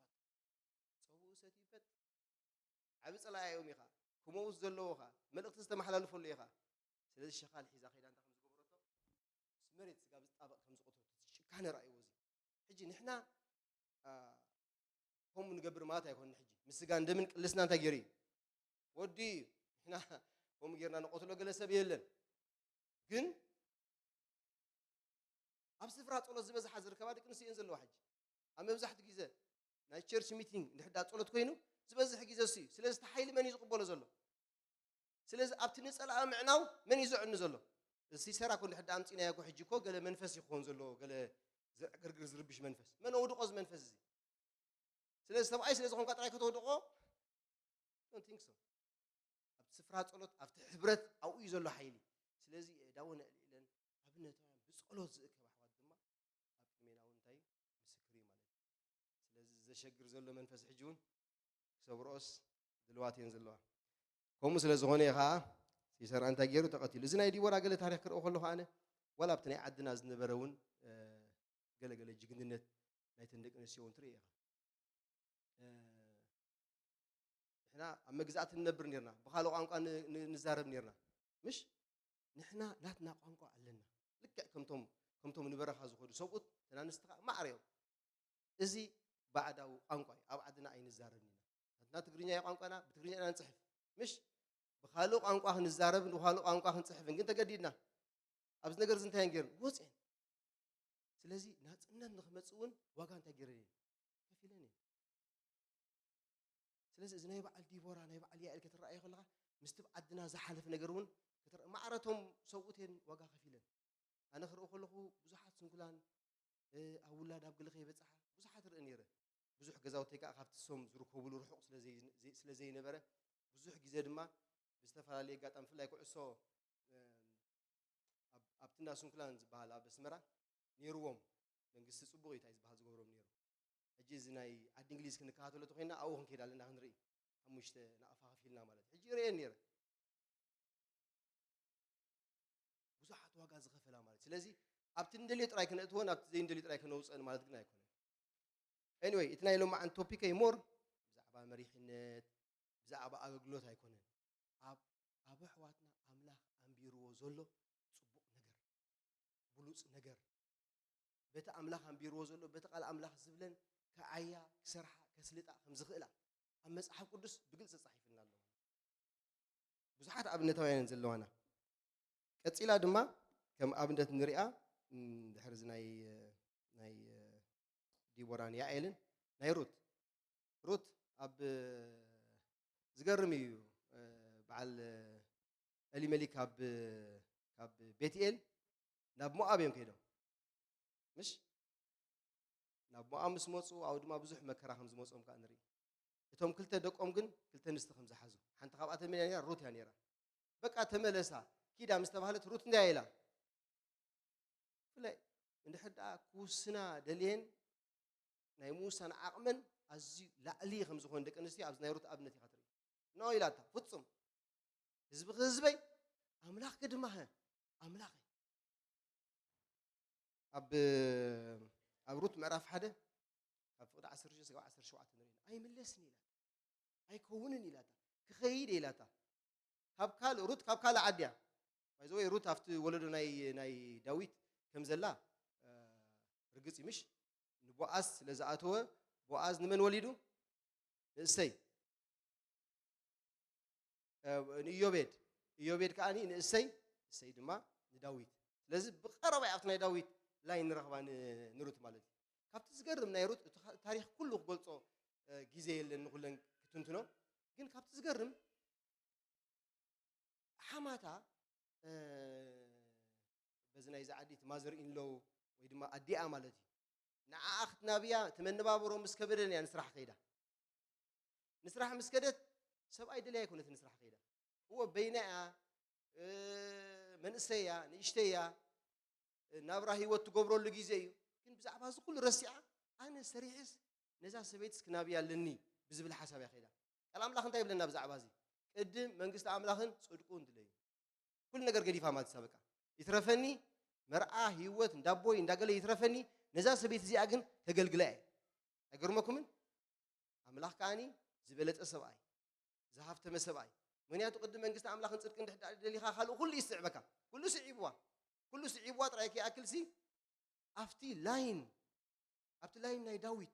ጸብኡ ሰትዩ ፈጥ። ዓቢ ጸላኢ እዮም ኢኻ። ክመውት ዘለዎ ኻ። መልእኽቲ ዝተመሓላልፈሉ ኢኻ። ስለዚ ሸኻል ሒዛ ከይዳ እንታይ ከም ዝገበረቶ ምስ መሬት ስጋብ ዝጣበቕ ከም ዝቐተለቶ ጭካነ ረኣይዎ እዚ። ሕጂ ንሕና፣ አ፣ ከምኡ ንገብር ማለት ኣይኮንን። ሕጂ ምስ ስጋን ደምን ቅልስና እንታይ ገይሩ እዩ? ወዲ እዩ። ንሕና ከምኡ ጌርና ንቐትሎ ገለ ሰብ የለን። ግን ኣብ ስፍራ ጸሎት ዝበዝሓ ዝርከባ ደቂ ኣንስትዮ እየን ዘለዋ። ሕጂ ኣብ መብዛሕትኡ ግዜ ናይ ቸርች ሚቲንግ እንድሕር ደኣ ጸሎት ኮይኑ ዝበዝሕ ግዜ እሱ እዩ። ስለዚ እቲ ሓይሊ መን እዩ ዝቕበሎ ዘሎ? ስለዚ ኣብቲ ንጸላኣ ምዕናው መን እዩ ዘዕኑ ዘሎ? እዚ ሲሰራ እኮ እንድሕር ደኣ ኣምጺእናዮ እኮ ሕጂ እኮ ገለ መንፈስ እዩ ክኸውን ዘለዎ፣ ገለ ዘዕገርግር ዝርብሽ መንፈስ። መን ኣውድቖ እዚ መንፈስ እዚ? ስለዚ ሰብኣይ ስለ ዝኾንካ ጥራይ ከተውድቖ? Don't think so። ኣብ ስፍራ ጸሎት፣ ኣብቲ ሕብረት ኣብኡ እዩ ዘሎ ሓይሊ። ስለዚ ዳውን ኣልዒለን ኣብነታውያን ብጸሎት ዝእከብ ኣሕዋት ድማ ኣብ ቅድሜና እውን እንታይ እዩ? ምስክር እዩ ማለት እዩ። ስለዚ ዘሸግር ዘሎ መንፈስ ሕጂ እውን ክሰብርኦስ ድልዋት እየን ዘለዋ። ከምኡ ስለ ዝኾነ እዩ ኸዓ ሲሰራ እንታይ ገይሩ? ተቐቲሉ። እዚ ናይ ዲቦራ ገለ ታሪኽ ክርኢ ከለኹ ኣነ ዋላ ኣብቲ ናይ ዓድና ዝነበረ እውን፣ እ፣ ገለ ገለ ጅግንነት ናይተን ደቂ ኣንስትዮ እውን ትርኢ ኢኻ። እ፣ ንሕና ኣብ መግዛእቲ ንነብር ኔርና፣ ብኻልእ ቋንቋ ን-፣ ን-፣ ንዛረብ ኔርና። ምሽ? ንሕና ናትና ቋንቋ ኣለና። ልክዕ ከምቶም፣ ከምቶም ንበረኻ ዝኸዱ ሰብኡት፣ እተን ኣንስቲ ኸዓ ማዕረ እዮም። እዚ ባዕዳዊ ቋንቋ እዩ። ኣብ ዓድና ኣይንዛረብን ኢና። ናትና ትግርኛ እዩ ቋንቋና፣ ብትግርኛ ኢና ንጽሕፍ። ምሽ? ብኻልእ ቋንቋ ክንዛረብን ብኻልእ ቋንቋ ክንጽሕፍን ግን ተገዲድና። ኣብዚ ነገር እዚ እንታይ እየን ገይረን? ወጽየን። ስለዚ ናጽነት ንኽመጽእ እውን ዋጋ እንታይ ገይረን እየን? ከፊለን እየን። ስለዚ እዚ ናይ በዓል ዲቦራ፣ ናይ በዓል ያኤል ከተረኣዮ ከለኻ፣ ምስቲ ኣብ ዓድና ዝሓለፈ ነገር እውን ከተረ-፣ ማዕረቶም ሰብኡት እየን ዋጋ ከፊለን። ኣነ ክርኢ ከለኹ ብዙሓት ስንኩላን፣ እ፣ ኣብ ውላድ ኣብ ገለ ከይበጽሓ ብዙሓት ርኢ ነይረ። ብዙሕ ገዛውተይ ከኣ ካብቲ እሶም ዝርከብሉ ርሑቕ ስለ ዘይ-፣ ዘይ-፣ ስለ ዘይነበረ፣ ብዙሕ ግዜ ድማ ብዝተፈላለየ ኣጋጣሚ፣ ብፍላይ ኩዕሶ፣ እ፣ ኣብ፣ ኣብቲ እንዳ ስንኩላን ዝበሃል ኣብ ኣስመራ ነይርዎም። መንግስቲ ጽቡቕ እዩ እንታይ ዝበሃል ዝገብሮም ነይሩ። ሕጂ እዚ ናይ ዓዲ እንግሊዝ ክንከታተሎ ተኾይንና ኣብኡ ክንከይድ ኣለና ክንርኢ። ሓሙሽተ ናቕፋ ከፊልና ማለት እዩ። ሕጂ ይርእየን ነይረ። ብዙሓት ዋጋ ዝኸፈላ ማለት እዩ። ስለዚ ኣብቲ እንደልዮ ጥራይ ክነእትወን ኣብቲ ዘይንደልዮ ጥራይ ከነውፅአን ማለት ግን ኣይኮነን። ኤኒወይ፣ እቲ ናይ ሎማዓንቲ ቶፒከይ ሞር ብዛዕባ መሪሕነት፣ ብዛዕባ ኣገልግሎት ኣይኮነን። ኣብ፣ ኣብ ኣሕዋትና ኣምላኽ ኣንቢርዎ ዘሎ ጽቡቕ ነገር፣ ብሉጽ ነገር፣ በቲ ኣምላኽ ኣንቢርዎ ዘሎ፣ በቲ ቃል ኣምላኽ ዝብለን ክዓያ፣ ክሰርሓ፣ ከስልጣ ከም ዝኽእላ ኣብ መጽሓፍ ቅዱስ ብግልጺ ተጻሒፉልና ኣሎ። ብዙሓት ኣብነታውያን ዘለዋና። ቀጺላ ድማ ከም ኣብነት ንሪኣ፣ እም፣ ድሕሪ እዚ ናይ፣ ናይ ዲቦራን ያኤልን ናይ ሩት። ሩት ኣብ፣ ዝገርም እዩ፣ በዓል ኤሊመሊክ ካብ፣ ካብ ቤትኤል ናብ ሞኣብ እዮም ከይዶም። ምሽ? ናብ ሞኣብ ምስ መጹ፣ ኣብኡ ድማ ብዙሕ መከራ ከም ዝመጾም ከኣ ንርኢ። እቶም ክልተ ደቆም ግን ክልተ ኣንስቲ ከም ዝሓዙ። ሓንቲ ካብኣተን መን እያ ነይራ? ሩት እያ ነይራ። በቃ ተመለሳ፣ ኪዳ ምስ ተባህለት ሩት እንታይ ኢላ? ብፍላይ እንድሕር ደኣ ክውስና ደልየን ናይ ምውሳን ዓቕመን ኣዝዩ ላዕሊ ከም ዝኾነ ደቂ ኣንስትዮ ኣብዚ ናይ ሩት ኣብነት ኢኻ ትርኢ። ኖ ኢላታ፣ ፍጹም። ህዝብኺ ህዝበይ፣ ኣምላኽኪ ድማ፣ ሀ፣ ኣምላኸይ። ኣብ፣ ኣብ ሩት ምዕራፍ ሓደ ካብ ፍቕዲ ዓሰርተ ሽዱሽተ ስጋብ ዓሰርተ ሸውዓተ ንርኢ። ኣይምለስን ኢላታ። ኣይከውንን ኢላታ። ክኸይድ ኢላታ። ካብ ካልእ፣ ሩት ካብ ካልእ ዓዲ እያ። ባይዘወይ ሩት ኣብቲ ወለዶ ናይ፣ ናይ ዳዊት ከም ዘላ፣ እ፣ ርግጽ እዩ፣ ምሽ? ንቦኣዝ ስለ ዝኣተወ፣ ቦኣዝ ንመን ወሊዱ? ንእሰይ፣ እ፣ ንኢዮቤድ። ኢዮቤድ ከኣ ንእሰይ፣ እሰይ ድማ ንዳዊት። ስለዚ ብቐረባ ኣብቲ ናይ ዳዊት ላይን ንረኽባ ን-፣ ንሩት ማለት እዩ። ካብቲ ዝገርም ናይ ሩት፣ እቲ ካ-፣ ታሪኽ ኩሉ ክገልጾ፣ እ፣ ግዜ የለን ንኹለን ክትንትኖ። ግን ካብቲ ዝገርም ሓማታ፣ እ፣ በዚ ናይዚ ዓዲ እቲ ማዘር ኢንሎ ወይ ድማ ኣዲኣ ማለት እዩ። ንዓኣ ክትናብያ እቲ መነባብሮ ምስ ከበደን እያ ንስራሕ ከይዳ። ንስራሕ ምስ ከደት ሰብኣይ ደልያ ኣይኮነት ንስራሕ ከይዳ። እወ በይና እያ፣ እ፣ መንእሰይ እያ፣ ንእሽተይ እያ፣ ናብራ ህይወት ትገብረሉ ግዜ እዩ። ግን ብዛዕባ እዚ ኩሉ ረሲዓ፣ ኣነ ሰሪሕስ ነዛ ሰበይትስ ክናብያ ኣለኒ ብዝብል ሓሳብ እያ ከይዳ። ቃል ኣምላኽ እንታይ ይብለና ብዛዕባ እዚ? ቅድም መንግስቲ ኣምላኽን ጽድቁን ድለዩ። ኩሉ ነገር ገዲፋ ማለት እሳ በቃ። ይትረፈኒ መርዓ፣ ህይወት፣ እንዳቦይ፣ እንዳገለ ይትረፈኒ፣ ነዛ ሰበይቲ እዚኣ ግን ከገልግላ እየ። ኣይገርመኩምን? ኣምላኽ ከኣኒ ዝበለጸ ሰብኣይ፣ ዝሃፍተመ ሰብኣይ። ምኽንያቱ ቅድም መንግስቲ ኣምላኽን ጽድቅን ድሕር ደሊኻ ካልእ ኩሉ ይስዕበካ። ኩሉ ስዒብዋ። ኩሉ ስዒብዋ ጥራይ ከይኣክልሲ ኣብቲ ላይን፣ ኣብቲ ላይን ናይ ዳዊት፣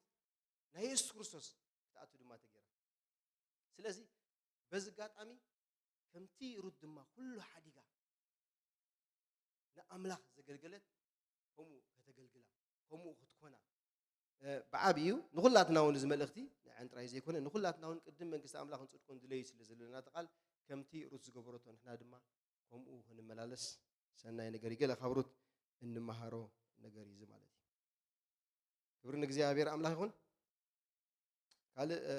ናይ የሱስ ክርስቶስ ክትኣቱ ድማ ተገይራ። ስለዚ በዚ ኣጋጣሚ ከምቲ ሩት ድማ ኩሉ ሓዲጋ ንኣምላኽ ዘገልገለት ከምኡ ከተገልግላ፣ ከምኡ ክትኮና፣ እ፣ ብዓብዩ ንኹላትና እውን እዚ መልእኽቲ ንዐን ጥራይ ዘይኮነ ንኹላትና እውን ቅድም መንግስቲ ኣምላኽን ጽድቁን ድለዩ ስለ ዘለና እቲ ቃል ከምቲ ሩት ዝገበረቶ ንሕና ድማ ከምኡ ክንመላለስ ሰናይ ነገር እዩ። ገለ ካብ ሩት እንመሃሮ ነገር እዩ እዚ ማለት እዩ። ክብሪ ንእግዚኣብሔር ኣምላኽ ይኹን። ካልእ፣ እ፣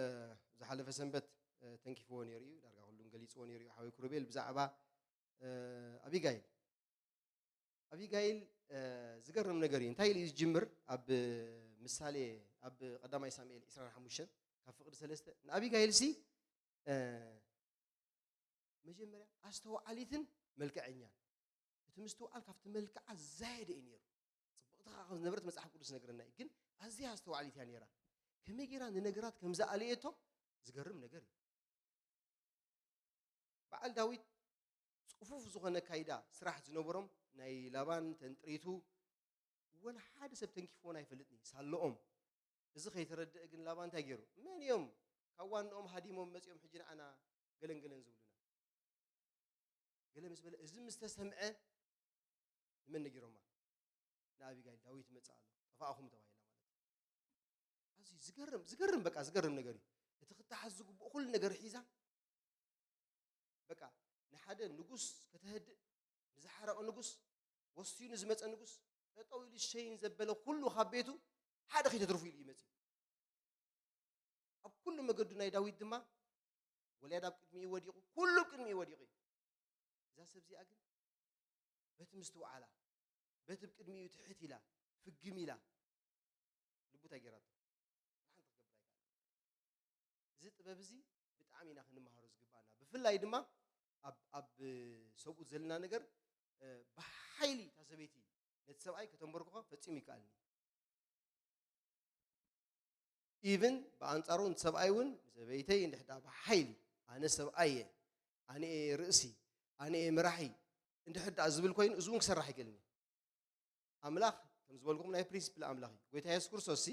ዝሓለፈ ሰንበት፣ እ፣ ተንኪፍዎ ነይሩ እዩ። ዳርጋ ኩሉን ገሊጽዎ ነይሩ እዩ። ሓወይ ክሩቤል ብዛዕባ፣ እ፣ ኣቢጋይል። ኣቢጋይል፣ እ፣ ዝገርም ነገር እዩ። እንታይ ኢሉ እዩ ዝጅምር? ኣብ ምሳሌ፣ ኣብ ቀዳማይ ሳሙኤል ዕስራን ሓሙሽተን ካብ ፍቕዲ ሰለስተ፣ ንኣቢጋይል ሲ፣ እ፣ መጀመርያ ኣስተውዓሊትን መልክዐኛን። እቲ ምስትውዓል ካብቲ መልክዓ ዝዛየደ እዩ ነይሩ። ጽብቕቲ ኸኣ ከም ዝነበረት መጽሓፍ ቅዱስ ይነግረና እዩ። ግን ኣዝያ ኣስተውዓሊት እያ ነይራ። ከመይ ጌራ ንነገራት ከም ዝኣለየቶ ዝገርም ነገር እዩ። በዓል ዳዊት ጽፉፍ ዝኾነ ካይዳ ስራሕ ዝነበሮም ናይ ላባን ተንጥሪቱ ወላ ሓደ ሰብ ተንኪፍዎን ኣይፈልጥን እዩ። ሳለኦም። እዚ ከይተረድአ ግን ላባ እንታይ ገይሩ? መን እዮም ካብ ዋንኦም ሃዲሞም መጺኦም ሕጂ ንዓና ገለን ገለን ዝብሉና? ገለ ምስ በለ፣ እዚ ምስ ተሰምዐ ንመን ነጊሮማ? ንኣቢጋይል፣ ዳዊት ይመጽእ ኣሎ፣ ጠፋእኹም ተባሂላ ማለት እዩ። ኣዝዩ ዝገርም፣ ዝገርም፣ በቃ ዝገርም ነገር እዩ። እቲ ክተሓዝ ዝግብኦ ኩሉ ነገር ሒዛ፣ በቃ ንሓደ ንጉስ ከተህድእ፣ ንዝሓረቐ ንጉስ፣ ወሲኑ ዝመጸ ንጉስ፣ ጠጠው ኢሉ ሸይን ዘበለ ኩሉ ካብ ቤቱ ሓደ ከይተትርፉ ኢሉ እዩ መጺኡ። ኣብ ኩሉ መገዱ ናይ ዳዊት ድማ ጎልያድ ኣብ ቅድሚኡ ወዲቑ፣ ኩሉ ኣብ ቅድሚኡ ወዲቑ እዩ። እዛ ሰብ እዚኣ ግን በቲ ምስትውዓላ፣ በቲ ኣብ ቅድሚኡ ትሕት ኢላ፣ ፍግም ኢላ፣ ልቡ እንታይ ገይራቶ? ሓንቲ ክትገብር ኣይከኣለን። እዚ ጥበብ እዚ ብጣዕሚ ኢና ክንመሃሮ ዝግባኣና። ብፍላይ ድማ ኣብ፣ ኣብ ሰብኡት ዘለና ነገር፣ እ፣ ብሓይሊ እታ ሰበይቲ ነቲ ሰብኣይ ከተንበርክኾ ፈጺሙ ይከኣልን እዩ። ኢቭን ብኣንጻሩ ነቲ ሰብኣይ እውን፣ "ሰበይተይ እንድሕር ደኣ ብሓይሊ፣ ኣነ ሰብኣይ እየ፣ ኣነ እየ ርእሲ፣ ኣነ እየ መራሒ እንድሕር ደኣ" ዝብል ኮይኑ፣ እዚ እውን ክሰርሕ ኣይክእልን እዩ። ኣምላኽ፣ ከም ዝበልኩም፣ ናይ ፕሪንሲፕል ኣምላኽ እዩ። ጎይታ የሱስ ክርስቶስ ሲ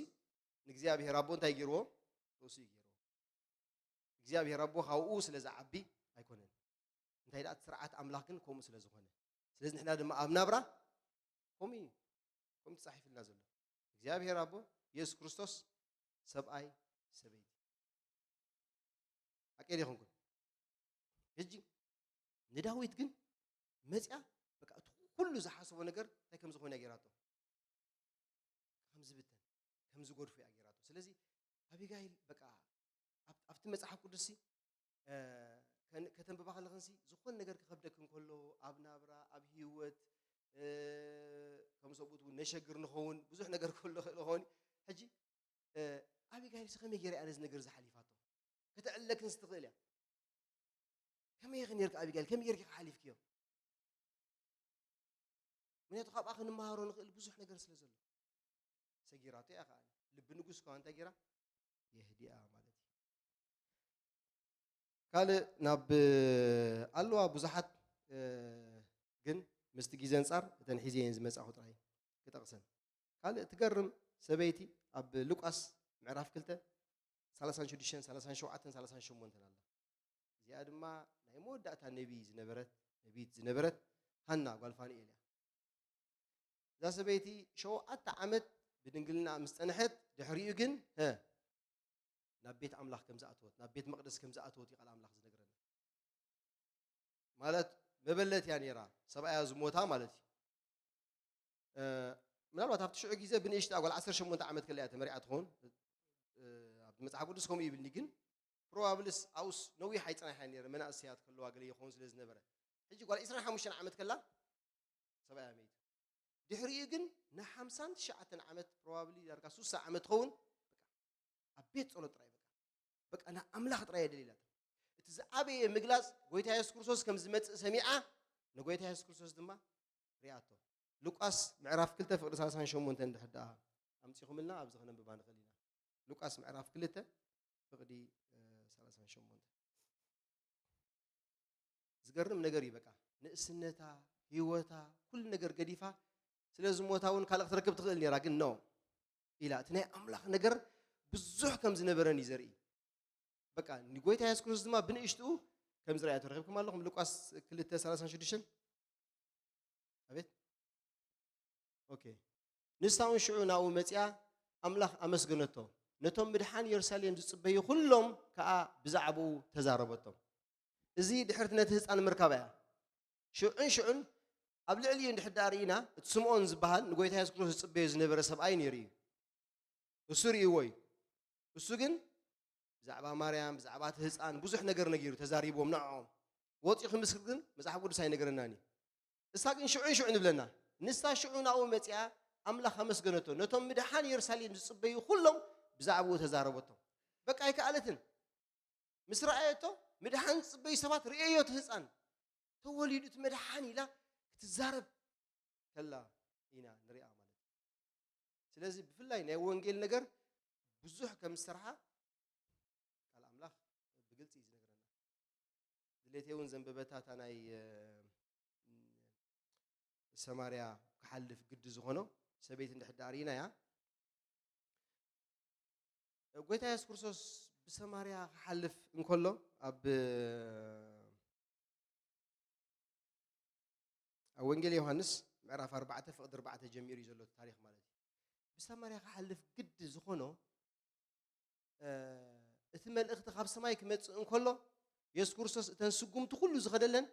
ንእግዚኣብሔር ኣቦ እንታይ ገይርዎ? ርእሱ እዩ ገይርዎ። እግዚኣብሔር ኣቦ ካብኡ ስለ ዝዓቢ ኣይኮነን። እንታይ ደኣ፣ እቲ ስርዓት ኣምላኽ ግን ከምኡ ስለ ዝኾነ። ስለዚ ንሕና ድማ ኣብ ናብራ ከምኡ እዩ። ከምኡ ተጻሒፉልና ዘሎ። እግዚኣብሔር ኣቦ፣ የሱስ ክርስቶስ፣ ሰብኣይ፣ ሰበይቲ። ሓቀይ ዶ ኣይኮንኩን? ሕጂ ንዳዊት ግን መጽያ፣ በቃ፣ እቲ ኩሉ ዝሓሰቦ ነገር እንታይ ከም ዝኾነ ገይራቶ። ከም ዝብተን፣ ከም ዝጎድፎ እያ ገይራቶ። ስለዚ ኣቢጋይል፣ በቃ፣ ኣብ-፣ ኣብቲ መጽሓፍ ቅዱስሲ፣ እ፣ ከን-፣ ከተንብባ ከለኽንሲ፣ ዝኾነ ነገር ክኸብደክ እንከሎ፣ ኣብ ናብራ፣ ኣብ ህይወት፣ እ፣ ከም ሰብኡት እውን ነሸግር ንኸውን፣ ብዙሕ ነገር ክህሉ ይኽእል ይኸውን። ሕጂ፣ እ፣ ኣቢጋይልሲ ከመይ ገይራ እያ ነዚ ነገር ዝሓሊፋቶ? ከተዕልለክንስ ትኽእል እያ። ከመይ ኢኺ ኔርኪ ኣቢጋይል? ከመይ ጌርኪ ኢኺ ሓሊፍክዮ? ምኽንያቱ ካብኣ ክንመሃሮ ንኽእል ብዙሕ ነገር ስለ ዘሎ። ሰጊራቶ እያ ከኣ። ልቢ ንጉስ ከኣ እንታይ ጌራ? የህዲኣ ማለት እዩ። ካልእ ናብ ኣለዋ ብዙሓት፣ እ፣ ግን ምስቲ ግዜ ኣንጻር እተን ሒዘየን ዝመጻኹ ጥራይ ክጠቕሰን። ካልእ ትገርም ሰበይቲ ኣብ ሉቃስ ምዕራፍ ክልተ ሰላሳን ሽዱሽተን ሰላሳን ሸውዓተን ሰላሳን ሸሞንተን ኣላ። እዚኣ ድማ ናይ መወዳእታ ነቢ ዝነበረት፣ ነቢት ዝነበረት ሃና ጓል ፋኑኤል እያ። እዛ ሰበይቲ ሸውዓተ ዓመት ብድንግልና ምስ ጸንሐት፣ ድሕሪኡ ግን፣ ሀ፣ ናብ ቤት ኣምላኽ ከም ዝኣተወት፣ ናብ ቤት መቕደስ ከም ዝኣተወት እዩ ቃል ኣምላኽ ዝነግረና። ማለት መበለት እያ ነይራ፣ ሰብኣያ ዝሞታ ማለት እዩ። እ፣ ምናልባት ኣብቲ ሽዑ ግዜ ብንእሽታ ጓል ዓሰርተ ሸሞንተ ዓመት ከላ እያ ተመርዓ ትኸውን። እ፣ ኣብ መጽሓፍ ቅዱስ ከምኡ ይብልኒ፣ ግን ፕሮባብልስ ኣብኡስ ነዊሕ ኣይጸናሕን ነይረ፣ መናእሰያት ከለዋ ገለ ይኸውን ስለ ዝነበረ። ሕጂ ጓል ዕስራን ሓሙሽተን ዓመት ከላ ሰብኣያ መይቱ። ድሕሪኡ ግን ንሓምሳን ትሽዓተን ዓመት፣ ፕሮባብሊ ዳርጋ ሱሳ ዓመት ትኸውን፣ በቃ ኣብ ቤት ጸሎት ጥራይ፣ በቃ፣ በቃ ንኣምላኽ ጥራይ እየ ደልየላ። እቲ ዝዓበየ ምግላጽ ጎይታ የሱስ ክርስቶስ ከም ዝመጽእ ሰሚዓ፣ ንጎይታ የሱስ ክርስቶስ ድማ ሪኣቶ። ሉቃስ ምዕራፍ ክልተ ፍቕዲ ሰላሳን ሸሞንተን እንድሕር ደኣ ኣምጺኹምልና ኣብዚ ከነንብባ ንኽእል ኢና። ሉቃስ ምዕራፍ ክልተ ፍቕዲ፣ እ፣ ሰላሳን ሸሞንተን። ዝገርም ነገር እዩ። በቃ ንእስነታ፣ ህይወታ፣ ኩሉ ነገር ገዲፋ ስለ ዝሞታ እውን ካልእ ክትረክብ ትኽእል ነይራ፣ ግን ኖ ኢላ። እቲ ናይ ኣምላኽ ነገር ብዙሕ ከም ዝነበረን እዩ ዘርኢ። በቃ ንጎይታ የሱስ ክርስቶስ ድማ ብንእሽትኡ ከም ዝረኣያ ተረኺብኩም ኣለኹም። ሉቃስ ክልተ ሰላሳን ሽዱሽተን። ኣቤት። ኦኬ። ንሳ እውን ሽዑ ናብኡ መጺኣ ኣምላኽ ኣመስገነቶ። ነቶም ምድሓን የሩሳሌም ዝጽበዩ ኩሎም ከኣ ብዛዕባኡ ተዛረበቶም። እዚ ድሕርቲ ነቲ ህጻን ምርካባ እያ። ሽዑን ሽዑን ኣብ ልዕሊኡ እንድሕር ደኣ ርኢና፣ እቲ ስምዖን ዝበሃል ንጎይታ የሱስ ክርስቶስ ዝጽበዮ ዝነበረ ሰብኣይ ነይሩ እዩ። እሱ ርእይዎ እዩ። እሱ ግን ብዛዕባ ማርያም፣ ብዛዕባ እቲ ህጻን ብዙሕ ነገር ነጊሩ፣ ተዛሪቦም ንዕኦም። ወጺኡ ክምስክር ግን መጽሓፍ ቅዱስ ኣይነገረናን እዩ። እሳ ግን ሽዑን ሽዑን ይብለና። ንሳ ሽዑ ናብኡ መጺኣ ኣምላኽ ኣመስገነቶ። ነቶም ምድሓን የሩሳሌም ዝጽበዩ ኩሎም ብዛዕባኡ ተዛረበቶም። በቃ ኣይከኣለትን። ምስ ረኣየቶ ምድሓን ዝጽበዩ ሰባት ርእየዮ እቲ ህጻን። ተወሊዱ እቲ መድሓን ኢላ ክትዛረብ ከላ ኢና ንሪኣ ማለት እዩ። ስለዚ ብፍላይ ናይ ወንጌል ነገር ብዙሕ ከም ዝሰርሓ ቃል ኣምላኽ ብግልጺ እዩ ዝነግረና። ድሌተይ እውን ዘንበበታ እታ ናይ፣ እ፣ ሰማርያ ክሓልፍ ግዲ ዝኾኖ ሰበይቲ እንድሕር ደኣ ርኢናያ፣ ጎይታ የሱስ ክርስቶስ ብሰማርያ ክሓልፍ እንከሎ ኣብ፣ ኣብ ወንጌል ዮሃንስ ምዕራፍ ኣርባዕተ ፍቕዲ ኣርባዕተ ጀሚሩ እዩ ዘሎ እቲ ታሪኽ ማለት እዩ። ብሰማርያ ክሓልፍ ግዲ ዝኾኖ፣ እ፣ እቲ መልእኽቲ ካብ ሰማይ ክመጽእ እንከሎ የሱስ ክርስቶስ እተን ስጉምቲ ኩሉ ዝኸደለን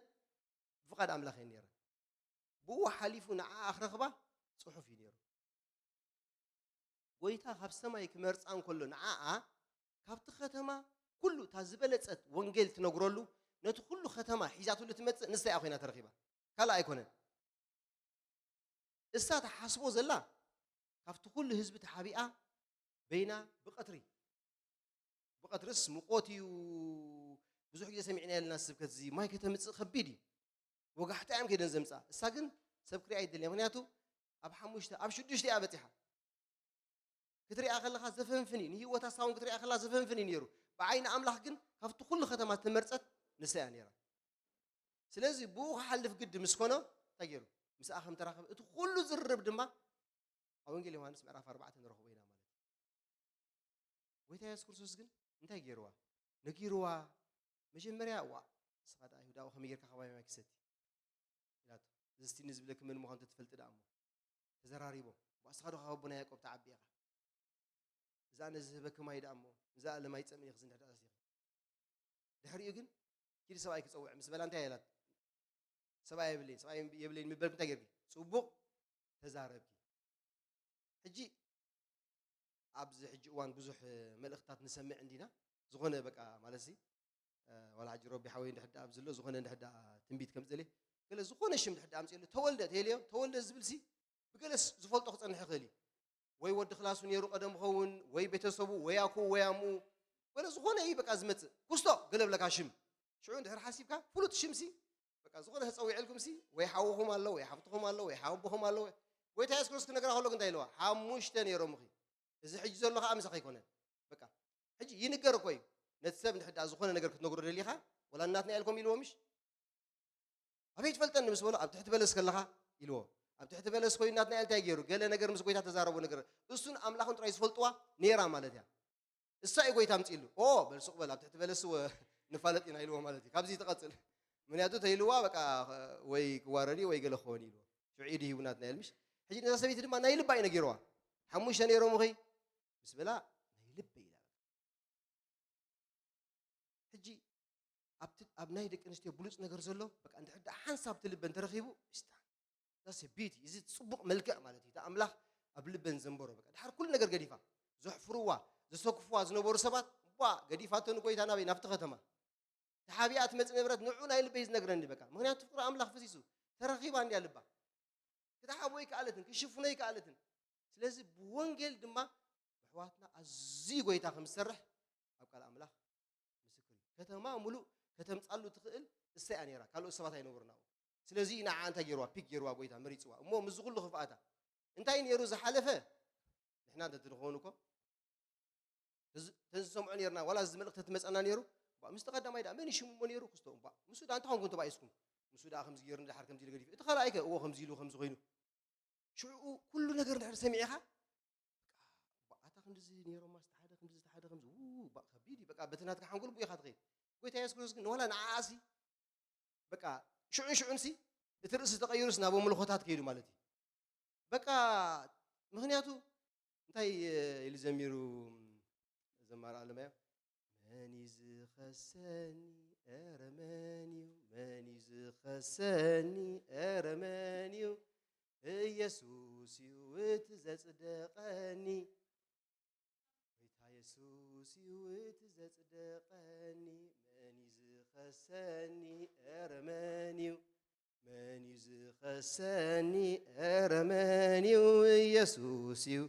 ብፍቓድ ኣምላኽ እየን ነይረን። ብኡ ሓሊፉ ንዓኣ ክረኽባ ጽሑፍ እዩ ነይሩ። ጎይታ ካብ ሰማይ ክመርጻ እንከሎ ንዓኣ ካብቲ ከተማ ኩሉ እታ ዝበለጸት ወንጌል ትነግረሉ ነቲ ኩሉ ከተማ ሒዛትሉ ትመጽእ ንሳ እያ ኮይና ተረኺባ። ካልእ ኣይኮነን። እሳ ትሓስቦ ዘላ ካብቲ ኩሉ ህዝቢ ተሓቢኣ በይና ብቐትሪ፣ ብቐትርስ ምቖት እዩ። ብዙሕ ግዜ ሰሚዕና የለና ስብከት እዚ ማይ ከተምጽእ ከቢድ እዩ። ወጋሕታ እዮም ከይደን ዘምጽኣ። እሳ ግን ሰብ ክሪኣ ኣይደልያ። ምኽንያቱ ኣብ ሓሙሽተ፣ ኣብ ሽዱሽተ እያ በጺሓ። ክትሪኣ ከለኻ ዘፈንፍን እዩ። ንህይወታ ሳውን ክትሪኣ ከለኻ ዘፈንፍን እዩ ነይሩ። ብዓይኒ ኣምላኽ ግን ካብቲ ኩሉ ከተማ ተመርጸት ንሳ እያ ነይራ። ስለዚ ብኡ ክሓልፍ ግዲ ምስ ኮኖ እንታይ ገይሩ? ምስኣ ከም ተራኸበ እቲ ኩሉ ዝርርብ ድማ ኣብ ወንጌል ዮሃንስ ምዕራፍ ኣርባዕተ ንረኽቦ ኢና ማለት እዩ። ጎይታ የሱስ ክርስቶስ ግን እንታይ ገይርዋ? ነጊርዋ። መጀመርያ፣ "ዋ፣ ንስኻ ደኣ ይሁዳ ከመይ ጌርካ ካባይ ማይ ክሰቲ?" ኢላቶ። "እዚ ስቲኒ ዝብለኪ መን ምዃኑ ተትፈልጢ ደኣ እሞ?" ተዘራሪቦም። "ዋ፣ ንስኻ ዶ ካብ ኣቦና ያዕቆብ ትዓቢ ኢኻ? እዛ ነዚ ዝህበኪ ማይ ደኣ እሞ፣ ንዘለኣለም ኣይትጸምእን ኢኺ፣ እዚ እንድሕር ደኣ ሰቲኺ." ድሕሪኡ ግን፣ "ኪዲ ሰብኣይ ክጸውዕ" ምስ በላ እንታይ ኢላት? "ሰብኣይ የብለይን፣ ሰብኣይ የብለይን" ምበልኪ እንታይ ጌርኪ? ጽቡቕ ተዛረብኪ። ሕጂ ኣብዚ ሕጂ እዋን ብዙሕ መልእኽትታት ንሰምዕ እንዲና፣ ዝኾነ በቃ ማለትሲ፣ እ፣ ዋላ ሕጂ ሮቢ ሓወይ እንድሕር ደኣ ኣብዚ ዘሎ፣ ዝኾነ እንድሕር ደኣ ትንቢት ከምጽእልይ፣ ገለ ዝኾነ ሽም እንድሕር ደኣ ኣምጽእሉ፣ ተወልደ ተይልዮ፣ ተወልደ ዝብልሲ ብገለስ ዝፈልጦ ክጸንሕ ይኽእል እዩ። ወይ ወዲ ክላሱ ነይሩ ቀደም ክኸውን፣ ወይ ቤተሰቡ፣ ወይ ኣኩ፣ ወይ ኣምኡ፣ ገለ ዝኾነ እዩ በቃ ዝመጽእ። ኩስቶ ገለ ብለካ ሽም። ሽዑ እንድሕር ሓሲብካ፣ ፍሉጥ ሽምሲ፣ በቃ ዝኾነ ተጸዊዕልኩምሲ፣ ወይ ሓውኹም ኣሎ፣ ወይ ሓፍትኹም ኣሎ፣ ወይ ሓወቦኹም ኣሎ፣ ወይ ጎይታ የሱስ ክርስቶስ ክነግራ ከሎ ግን እንታይ ኢልዋ? ሓሙሽተ ነይሮምኺ። እዚ ሕጂ ዘሎ ከኣ ምሳኺ ኣይኮነን። በቃ፣ ሕጂ ይንገር እኮ እዩ። ነቲ ሰብ እንድሕር ደኣ ዝኾነ ነገር ክትነግሮ ደሊኻ፣ "ወላ ናትና ኢልኩም?" ኢልዎ ምሽ? "ኣበይ ትፈልጠኒ?" ምስ በሎ፣ "ኣብ ትሕቲ በለስ ከለኻ?" ኢልዎ። ኣብ ትሕቲ በለስ ኮይኑ ናትና እንታይ ገይሩ? ገለ ነገር ምስ ጎይታ ተዛረቦ ነገር። እሱን ኣምላኽን ጥራይ ዝፈልጥዋ ነይራ ማለት እያ። እሳ እዩ ጎይታ ኣምጺእሉ። "ኦ፣ በል ሱቕ በል፣ ኣብ ትሕቲ በለስ ወ-፣ ንፋለጥ ኢና" ኢልዎ ማለት እዩ። ካብዚ ትቐጽል። ምክንያቱ ተይልዋ በቃ ወይ ክዋረድ እዩ ወይ ገለ ክኸውን እዩ ኢልዎ። ሽዑ ኢዱ ሂቡ ናትና ኢልምሽ። ሕጂ ነዛ ሰበይቲ ድማ ናይ ልባ እዩ ነጊርዋ። "ሓሙሽተ ነይሮም ኺ?" ምስ በላ፣ "ናይ ልበ" ኢላ። ሕጂ ኣብቲ፣ ኣብ ናይ ደቂ ኣንስትዮ ብሉጽ ነገር ዘሎ፣ በቃ እንድሕር ደኣ ሓንሳብ እቲ ልበን ተረኺቡ፣ እስታ፣ that's a beauty፣ እዚ ጽቡቕ መልክዕ ማለት እዩ። እቲ ኣምላኽ ኣብ ልበን ዘንበሮ፣ በቃ ድሓር ኩሉ ነገር ገዲፋ፣ ዘሕፍርዋ፣ ዘሰክፍዋ ዝነበሩ ሰባት፣ ዋ፣ ገዲፋቶ ንጎይታ ናበይ? ናብቲ ከተማ። ተሓቢኣ ትመጽእ ነበረት፣ ንዑ ናይ ልበይ ዝነግረኒ በቃ። ምክንያቱ ፍቕሪ ኣምላኽ ፈሲሱ፣ ተረኺባ እንድያ ልባ። ክትሓቦ ኣይከኣለትን፣ ክሽፍኖ ኣይከኣለትን። ስለዚ ብወንጌል ድማ ኣሕዋትና ኣዝዩ ጎይታ ከም ዝሰርሕ ኣብ ቃል ኣምላኽ ምስክር እዩ። ከተማ ሙሉእ ከተምጻሉ ትኽእል እሳ እያ ነይራ፣ ካልኦት ሰባት ኣይነበሩን ኣብኡ። ስለዚ ንዓኣ እንታይ ገይርዋ? ፒክ ገይርዋ ጎይታ፣ መሪጽዋ። እሞ ምስዚ ኩሉ ክፍኣታ እንታይ ነይሩ ዝሓለፈ? ንሕና እንተትንኸውን እኮ እዚ፣ እተን ዝሰምዖ ነይርና፣ ዋላ እዚ መልእኽቲ ትመጸና ነይሩ። እባ ምስቲ ቀዳማይ ደኣ መን እዩ ሽሙ እሞ ነይሩ? ክስቶ። እባ ምስኡ ደኣ እንታይ ኮንኩም ተባኢስኩም? ምስኡ ደኣ ከምዚ ገይሩ፣ ንድሓር ከምዚ ኢሉ ገዲፉ። እቲ ካልኣይ ከ? እዎ ከምዚ ኢሉ፣ ከምዚ ኮይኑ። ሽዑ ኩሉ ነገር እንድሕር ሰሚዕኻ፣ በቃ፣ እባ ኣታ ክንድዚ ነይሮማስ፣ ሓደ ክንድዚ፣ ሓደ ከምዚ፣ ው፣ እባ ከቢድ እዩ። በቃ በቲ ናትካ ሓንጎል ብኡ ኢኻ ትኸይድ። ጎይታ የሱስ ክርስቶስ ግን ዋላ ንዓኣሲ፣ በቃ ሽዑን ሽዑንሲ እቲ ርእሲ ተቐይሩስ ናብ ኣምልኾታት ከይዱ ማለት እዩ። በቃ ምኽንያቱ እንታይ ኢሉ ዘሚሩ ዘማሪ ኣለማዮ? "መን እዩ ዝኸሰኒ? ኧረ መን እዩ? መን እዩ ዝኸሰኒ? ኧረ መን እዩ? ኢየሱስ እዩ እቲ ዘጽደቐኒ። ጎይታ የሱስ እዩ እቲ ዘጽደቐኒ። መን እዩ ዝኸሰኒ? ኧረ መን እዩ? መን እዩ ዝኸሰኒ? ኧረ መን እዩ? ኢየሱስ እዩ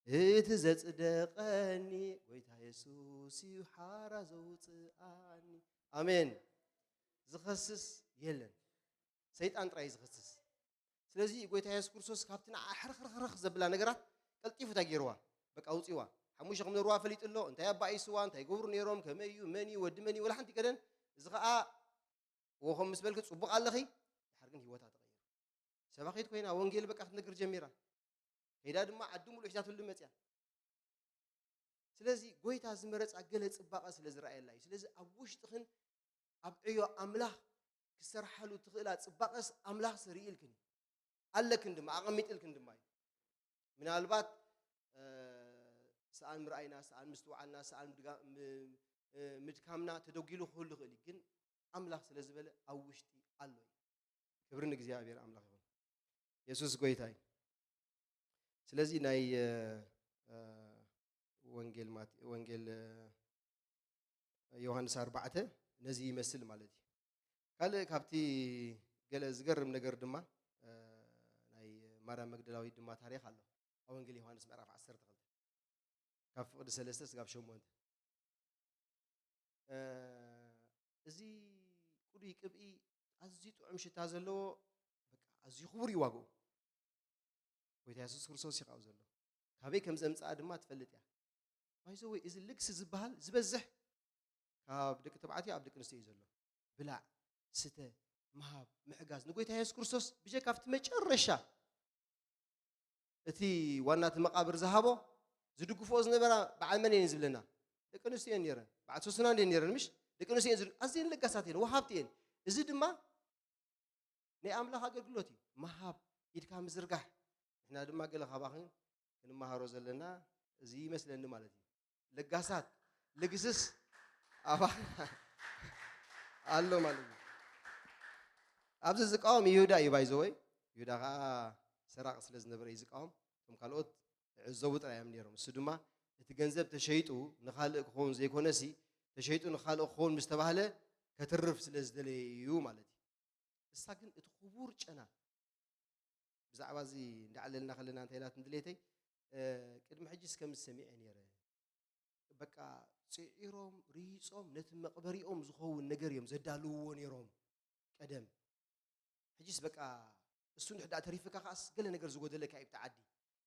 እቲ ዘጽደቐኒ። ጎይታ የሱስ እዩ ሓራ ዘውጽኣኒ።" ኣሜን። ዝኸስስ የለን። ሰይጣን ጥራይ እዩ ዝኸስስ። ስለዚ ጎይታ የሱስ ክርስቶስ ካብቲ ንዓ ሕርኽርኽርኽ ዘብላ ነገራት ቀልጢፉ እንታይ ገይርዋ? በቃ ኣውጺዋ። ሓሙሽተ ከም ነርዋ ፈሊጡ ኣሎ። እንታይ ኣባኢስዋ? እንታይ ይገብሩ ነይሮም? ከመይ እዩ? መን እዩ? ወዲ መን እዩ? ወላ ሓንቲ ገደን። እዚ ኸኣ፣ እዎ ከም ምስ በልኪ ጽቡቕ ኣለኺ፣ ድሓር ግን ህይወታ ተቐይሩ። ሰባኺት ኮይና ወንጌል በቃ ክትነግር ጀሚራ። ከይዳ ድማ ዓዲ ሙሉእ ሒዛትሉ መጽያ። ስለዚ ጎይታ ዝመረጻ ገለ ጽባቐ ስለ ዝረኣየላ እዩ። ስለዚ ኣብ ውሽጥኽን ኣብ ዕዮ ኣምላኽ ክሰርሓሉ ትኽእላ ጽባቐስ ኣምላኽስ ርእይልክን እዩ። ኣለክን ድማ፣ ኣቐሚጥልክን ድማ እዩ። ምናልባት፣ እ፣ ሰኣን ምርኣይና፣ ሰኣን ምስትውዓልና፣ ሰኣን ምድጋ-፣ ም-፣ እ፣ ምድካምና ተደጒሉ ክህሉ ይኽእል እዩ። ግን ኣምላኽ ስለ ዝበለ ኣብ ውሽጢ ኣሎ እዩ። ክብሪ ንእግዚኣብሔር ኣምላኽ ይኹን። የሱስ ጎይታ እዩ። ስለዚ ናይ፣ እ፣ እ፣ ወንጌል ማት-፣ ወንጌል፣ እ፣ ዮሃንስ ኣርባዕተ ነዚ ይመስል ማለት እዩ። ካልእ ካብቲ ገለ ዝገርም ነገር ድማ፣ እ፣ ናይ ማርያም መግደላዊት ድማ ታሪኽ ኣሎ። ኣብ ወንጌል ዮሃንስ ምዕራፍ ዓሰርተ ክልተ ካብ ፍቕዲ ሰለስተ ስጋብ ሸሞንተ። እ፣ እዚ ቅዱይ ቅብኢ ኣዝዩ ጥዑም ሽታ ዘለዎ፣ በቃ ኣዝዩ ክቡር እዩ ዋግኡ። ጎይታ የሱስ ክርስቶስ እዩ ካብኡ ዘሎ። ካበይ ከም ዘምጽኣ ድማ ትፈልጥ እያ። ባይዘወይ፣ እዚ ልግሲ ዝበሃል ዝበዝሕ ካብ ደቂ ተባዕትዮ ኣብ ደቂ ኣንስትዮ እዩ ዘሎ። ብላዕ፣ ስተ፣ ምሃብ፣ ምሕጋዝ። ንጎይታ የሱስ ክርስቶስ ብጀካ ኣብቲ መጨረሻ እቲ ዋና እቲ መቓብር ዝሃቦ፣ ዝድግፍኦ ዝነበራ በዓል መን እየን ዝብለና? ደቂ ኣንስትዮ እየን ነይረን። በዓል ሶስና እንድየን ነይረን፣ ምሽ? ደቂ ኣንስትዮ እየን ዝድ-፣ ኣዝየን ለጋሳት እየን፣ ወሃብቲ እየን። እዚ ድማ ናይ ኣምላኽ ኣገልግሎት እዩ። ምሃብ፣ ኢድካ ምዝርጋሕ። ንሕና ድማ ገለ ካባኽን ክንመሃሮ ዘለና እዚ ይመስለኒ ማለት እዩ። ለጋሳት፣ ልግስስ ኣባኽና ኣሎ ማለት እዩ። ኣብዚ ዝቃወም ይሁዳ እዩ፣ ባይዘወይ። ይሁዳ ኸዓ ሰራቂ ስለ ዝነበረ እዩ ዝቃወም። እቶም ካልኦት ዕዘቡ ጥራይ እዮም ነይሮም። እሱ ድማ እቲ ገንዘብ ተሸይጡ ንኻልእ ክኸውን ዘይኮነሲ፣ ተሸይጡ ንኻልእ ክኸውን ምስ ተባህለ ከትርፍ ስለ ዝደለየ እዩ ማለት እዩ። እሳ ግን እቲ ክቡር ጨና፣ ብዛዕባ እዚ እንዳዕለልና ከለና እንታይ ኢላትኒ ድሌተይ፣ እ፣ ቅድሚ ሕጂስ ከምዚ ሰሚዐ ነይረ። በቃ ጽዒሮም፣ ርሂጾም፣ ነቲ መቕበሪኦም ዝኸውን ነገር እዮም ዘዳልውዎ ነይሮም ቀደም። ሕጂስ በቃ እሱ እንድሕር ደኣ ተሪፍካ ከኣስ ገለ ነገር ዝጎደለካ እዩ ኣብቲ ዓዲ።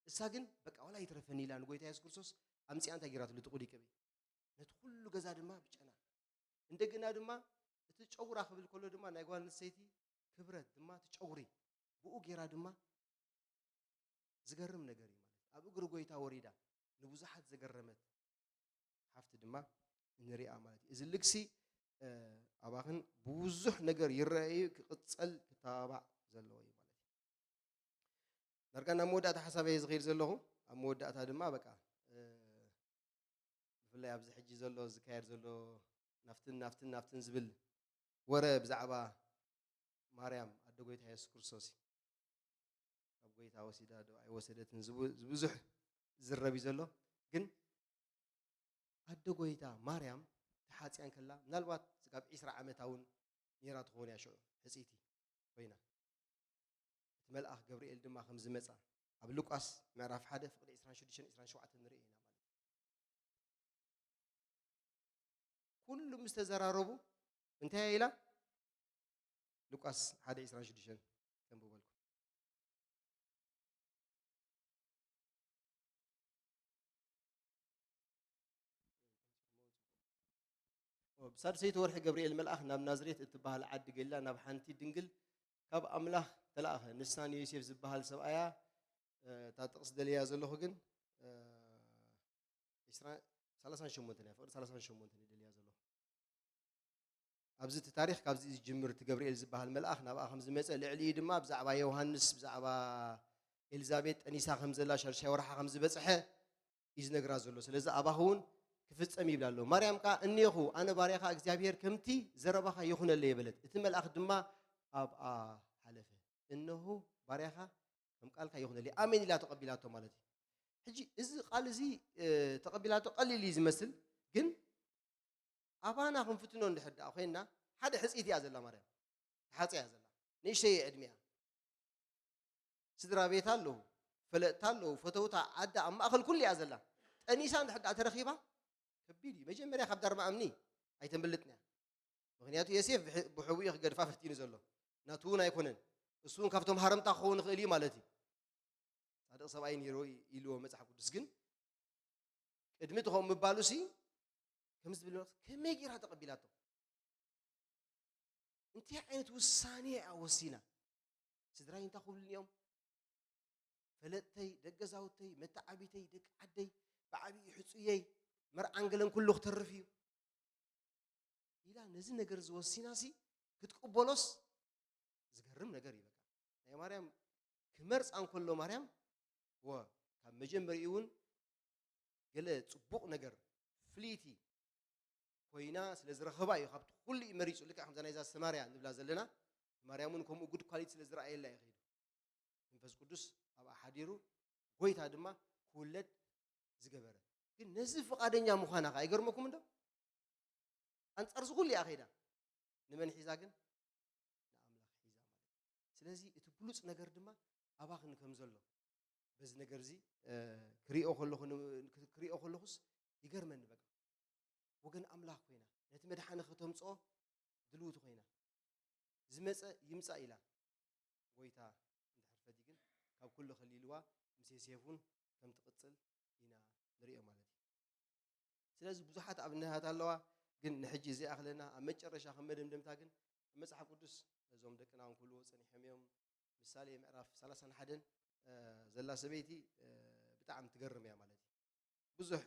እሳ ግን በቃ ዋላ ይትረፈኒ ኢላ ንጎይታ የሱስ ክርስቶስ ኣምጺኣ እንታይ ገይራትሉ? እቲ ቅዱይ ቅብኢ። ነቲ ኩሉ ገዛ ድማ ብጨና እንደገና ድማ እቲ ጨጉራ ክብል ከሎ ድማ ናይ ጓል ኣንስተይቲ ክብረት ድማ እቲ ጨጉሪ ብኡ ጌራ ድማ ዝገርም ነገር እዩ ማለት ኣብ እግሪ ጎይታ ወሪዳ ንብዙሓት ዘገረመት ሓፍቲ ድማ ንሪኣ ማለት እዩ። እዚ ልግሲ ኣባኽን ብብዙሕ ነገር ይረአ እዩ፣ ክቕፀል ክተባባዕ ዘለዎ እዩ ማለት እዩ። ዳርጋ ናብ መወዳእታ ሓሳበይ ዝኸይድ ዘለኹ ኣብ መወዳእታ ድማ በቃ ብፍላይ ኣብዚ ሕጂ ዘሎ ዝካየድ ዘሎ ናፍትን ናፍትን ናፍትን ዝብል ወረ ብዛዕባ ማርያም ኣደ ጎይታ የሱስ ክርስቶስ እዩ። ካብ ጎይታ ወሲዳ ዶ ኣይወሰደትን ዝብዙሕ ዝረብ እዩ ዘሎ። ግን ኣደ ጎይታ ማርያም ተሓፅያ እንከላ ምናልባት ካብ ዒስራ ዓመታ እውን ነይራ ትኸውን እያ ሽዑ ሕፅይቲ ኮይና እቲ መልኣኽ ገብርኤል ድማ ከም ዝመፃ ኣብ ሉቃስ ምዕራፍ ሓደ ፍቕዲ ዕስራን ሽዱሽተን ዕስራን ሸውዓተን ንርኢ ኢና ማለት ኩሉ ምስ ተዘራረቡ እንታይ ኢላ ሉቃስ ሓደ ዕስራን ሽዱሽተን ከንብበልኩም ብሳድሰይቲ ወርሒ ገብርኤል መልኣኽ ናብ ናዝሬት እትበሃል ዓዲ ገሊላ ናብ ሓንቲ ድንግል ካብ ኣምላኽ ተላእኸ። ንሳ ንዮሴፍ ዝበሃል ሰብኣያ እታ ጥቕስ ደልያ ዘለኹ ግን ሰላሳን ሸሞንተን እያ ፍቕዲ ሰላሳን ሸሞንተን ደልያ ዘለኹ ኣብዚ እቲ ታሪኽ ካብዚ ዝጅምር እቲ ገብርኤል ዝበሃል መልኣኽ ናብኣ ከም ዝመፀ ልዕሊኡ ድማ ብዛዕባ ዮሃንስ ብዛዕባ ኤልዛቤጥ ጠኒሳ ከም ዘላ ሻድሻይ ወርሓ ከም ዝበፅሐ እዩ ዝነግራ ዘሎ። ስለዚ ኣባኽ እውን ክፍጸም ይብል ኣሎ። ማርያም ከኣ እኔኹ ኣነ ባርያኻ እግዚኣብሔር ከምቲ ዘረባኻ ይኹነለይ በለት። እቲ መልኣኽ ድማ ኣብኣ ሓለፈ። እነሆ ባርያኻ ከም ቃልካ ይኹነለይ ኣሜን ኢላ ተቐቢላቶ ማለት እዩ። ሕጂ እዚ ቃል እዚ ተቐቢላቶ ቀሊል እዩ ዝመስል፣ ግን ኣባና ክንፍትኖ እንድሕር ደኣ ኮይንና ሓደ ሕፅይቲ እያ ዘላ ማርያም። ተሓፅያ እያ ዘላ ንእሽተይ ዕድሚኣ ስድራ ቤት ኣለዉ፣ ፈለጥታ ኣለዉ፣ ፈተውታ ዓዳ ኣብ ማእኸል ኩሉ እያ ዘላ። ጠኒሳ እንድሕር ደኣ ተረኺባ ከቢድ እዩ። መጀመርያ ካብ ዳርማ እምኒ ኣይተምልጥን እያ። ምኽንያቱ የሴፍ ብሕቡኡ ክገድፋ ፈቲኑ ዘሎ ናቱ እውን ኣይኮነን። እሱ እውን ካብቶም ሃረምታ ክኸውን ይኽእል እዩ ማለት እዩ። ጻድቕ ሰብኣይ ነይሩ ኢልዎ መጽሓፍ ቅዱስ ግን ቅድሚ እቲ ከምኡ ምባሉ ሲ ከም ዝብል ከመይ ጌራ ተቐቢላቶ እንታይ ዓይነት ውሳኔ እያ ወሲና ስድራይ እንታይ ክብሉኒ እዮም ፈለጥተይ ደገዛውተይ መተዓቢተይ ደቂ ዓደይ ብዓብዪ ሕፁየይ መርዓን ገለን ኩሉ ክተርፍ እዩ ኢላ ነዚ ነገር ዝወሲና ሲ ክትቅበሎስ ዝገርም ነገር እዩ በቃ ናይ ማርያም ክመርፃ እንከሎ ማርያም ወ ካብ መጀመሪኡ እውን ገለ ፅቡቕ ነገር ፍልይቲ ኮይና ስለ ዝረኸባ እዩ ካብቲ ኩሉ እዩ መሪፁ ልክዕ ከምዛ ናይዛ ሰማርያ ንብላ ዘለና ማርያም እውን ከምኡ ጉድ ኳሊቲ ስለ ዝረኣየላ እዩ ከይዱ መንፈስ ቅዱስ ኣብኣ ሓዲሩ ጎይታ ድማ ክውለድ ዝገበረ ግን ነዚ ፍቓደኛ ምዃና ከ ኣይገርመኩም እንዶ ኣንጻር ዝኹሉ እያ ከይዳ ንመን ሒዛ ግን ንኣምላኽ ሒዛ ማለት እዩ ስለዚ እቲ ብሉፅ ነገር ድማ ኣባኽን ከም ዘሎ በዚ ነገር እዚ ክሪኦ ከለኹ ክሪኦ ከለኹስ ይገርመኒ በቃ ወገን ኣምላኽ ኮይና ነቲ መድሓኒ ከተምፅኦ ድልውቲ ኮይና ዝመፀ ይምፃእ ኢላ ጎይታ እንድሕር ፈትዩ ግን ካብ ኩሉ ከሊልዋ ምስ ዮሴፍ እውን ከም ትቕፅል ኢና ንሪኦ ማለት እዩ ስለዚ ብዙሓት ኣብነታት ኣለዋ ግን ንሕጂ ዘይኣኽለና ኣብ መጨረሻ ከም መደምደምታ ግን ኣብ መፅሓፍ ቅዱስ ነዞም ደቅና እውን ክብልዎ ፀኒሖም እዮም ምሳሌ ምዕራፍ ሰላሳን ሓደን ዘላ ሰበይቲ ብጣዕሚ ትገርም እያ ማለት እዩ ብዙሕ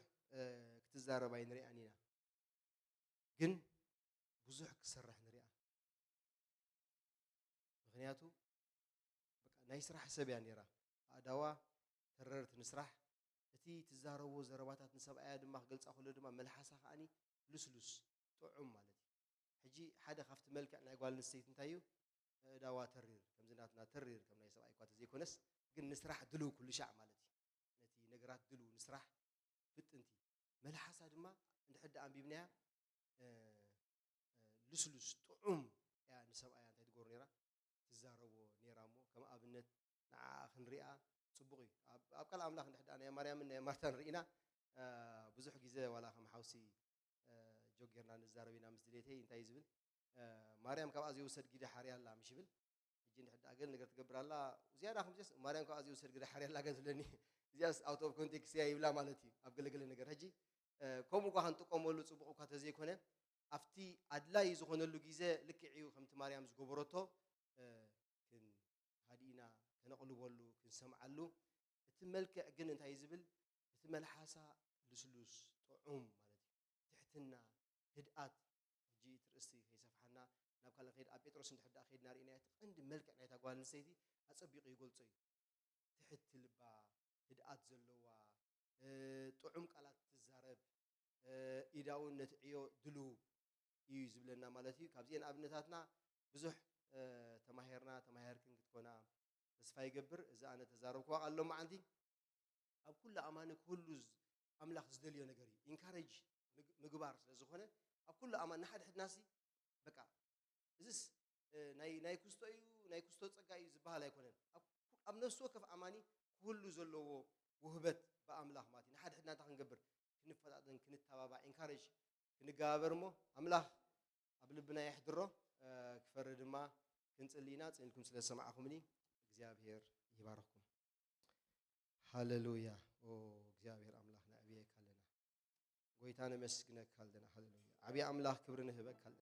ክትዛረብ ኣይንሪኣን ኢና ግን ብዙሕ ክትሰርሕ ንሪኣ ምኽንያቱ ናይ ስራሕ ሰብ እያ ነይራ ኣእዳዋ ተረርቲ ንስራሕ እቲ ትዛረቦ ዘረባታት ንሰብኣያ ድማ ክገልፃ ከሎ ድማ መልሓሳ ከዓኒ ልስሉስ ጥዑም ማለት እዩ ሕጂ ሓደ ካብቲ መልክዕ ናይ ጓል ኣንስተይቲ እንታይ እዩ ኣእዳዋ ተሪር ከምዚ ናትና ተሪር ከም ናይ ሰብኣይ እኳ ተዘይኮነስ ግን ንስራሕ ድልው ኩሉ ሻዕ ማለት እዩ ነቲ ነገራት ድልው ንስራሕ ፍጥንቲ መልሓሳ ድማ እንድሕር ደኣ ኣንቢብናያ ልስሉስ ጥዑም እያ ንሰብኣያ እንታይ ትገብሮ ነራ ትዛረቦ ነራ እሞ ከም ኣብነት ንዓኣ ክንሪኣ ፅቡቕ እዩ ኣብ ቃል ኣምላኽ እንድሕር ደኣ ናይ ማርያምን ናይ ማርታን ርኢና ብዙሕ ግዜ ዋላ ከም ሓውሲ ጆግ ጌርና ንዛረብ ኢና ምስ ድሌተይ እንታይ እዩ ዝብል ማርያም ካብኣ ዘይውሰድ ግደ ሓርያ ኣላ ምሽ ይብል ሕጂ እንድሕር ደኣ ገለ ነገር ትገብር ኣላ ዝያዳ ከምዚስ ማርያም ካብኣ ዘይውሰድ ግደ ሓርያ ኣላ ገለ ትብለኒ እዚኣስ ኣውት ኦፍ ኮንቴክስት እያ ይብላ ማለት እዩ ኣብ ገለገለ ነገር ሕጂ ከምኡ እኳ ክንጥቀመሉ ፅቡቕ እኳ ተዘይኮነ ኣብቲ ኣድላይ ዝኾነሉ ግዜ ልክዕ እዩ፣ ከምቲ ማርያም ዝገበረቶ እ፣ ክንሃድኢና ከነቕልበሉ ክንሰምዓሉ። እቲ መልክዕ ግን እንታይ ዝብል? እቲ መልሓሳ ልስሉስ ጥዑም ማለት እዩ። ትሕትና፣ ህድኣት። ሕጂ እቲ ርእሲ ከይሰፍሓና ናብ ካልእ ከይድ ኣብ ጴጥሮስ እንድሕር ደኣ ከይድና ርኢና እቲ ቀንዲ መልክዕ ናይታ ጓል ኣንስተይቲ ኣጸቢቑ ይገልጾ እዩ። ትሕቲ ልባ፣ ህድኣት ዘለዋ፣ እ፣ ጥዑም ቃላት ትዛረብ፣ እ፣ ኢዳውን ነቲ ዕዮ ድልው እዩ ዝብለና ማለት እዩ። ካብዚኤን ኣብነታትና ብዙሕ እ፣ ተማሂርና ተማሂርክን ክትኮና ተስፋ ይገብር። እዚ ኣነ ተዛረብክዋ ቃል ሎማዓንቲ ኣብ ኩሉ ኣማኒ ክህሉ ዝ- ኣምላኽ ዝደልዮ ነገር እዩ። ኢንካሬጅ ምግባር ስለ ዝኾነ ኣብ ኩሉ ኣማኒ ንሓድሕድናሲ በቃ እዚስ እ፣ ናይ ናይ ክስቶ እዩ፣ ናይ ክስቶ ጸጋ እዩ ዝበሃል ኣይኮነን። ኣብ ኣብ ነፍሲ ወከፍ ኣማኒ ክህሉ ዘለዎ ውህበት ብኣምላኽ ማለት እዩ። ንሓድሕድና እንታይ ክንገብር? ክንፈጣጠን፣ ክንተባባዕ፣ ኢንካሬጅ ክንገባበር እሞ ኣምላኽ ኣብ ልብና የሕድሮ። እ፣ ክፈሪ ድማ ክንጽሊ ኢና። ጽን ኢልኩም ስለ ዝሰማዕኹምኒ እግዚኣብሔር ይባርኽኩም። ሃሌሉያ። ኦ እግዚኣብሔር ኣምላኽ ነዕብየካ ኣለና። ጎይታ ነመስግነካ ኣለና። ሃሌሉያ። ዓብዪ ኣምላኽ ክብሪ ንህበካ ኣለና።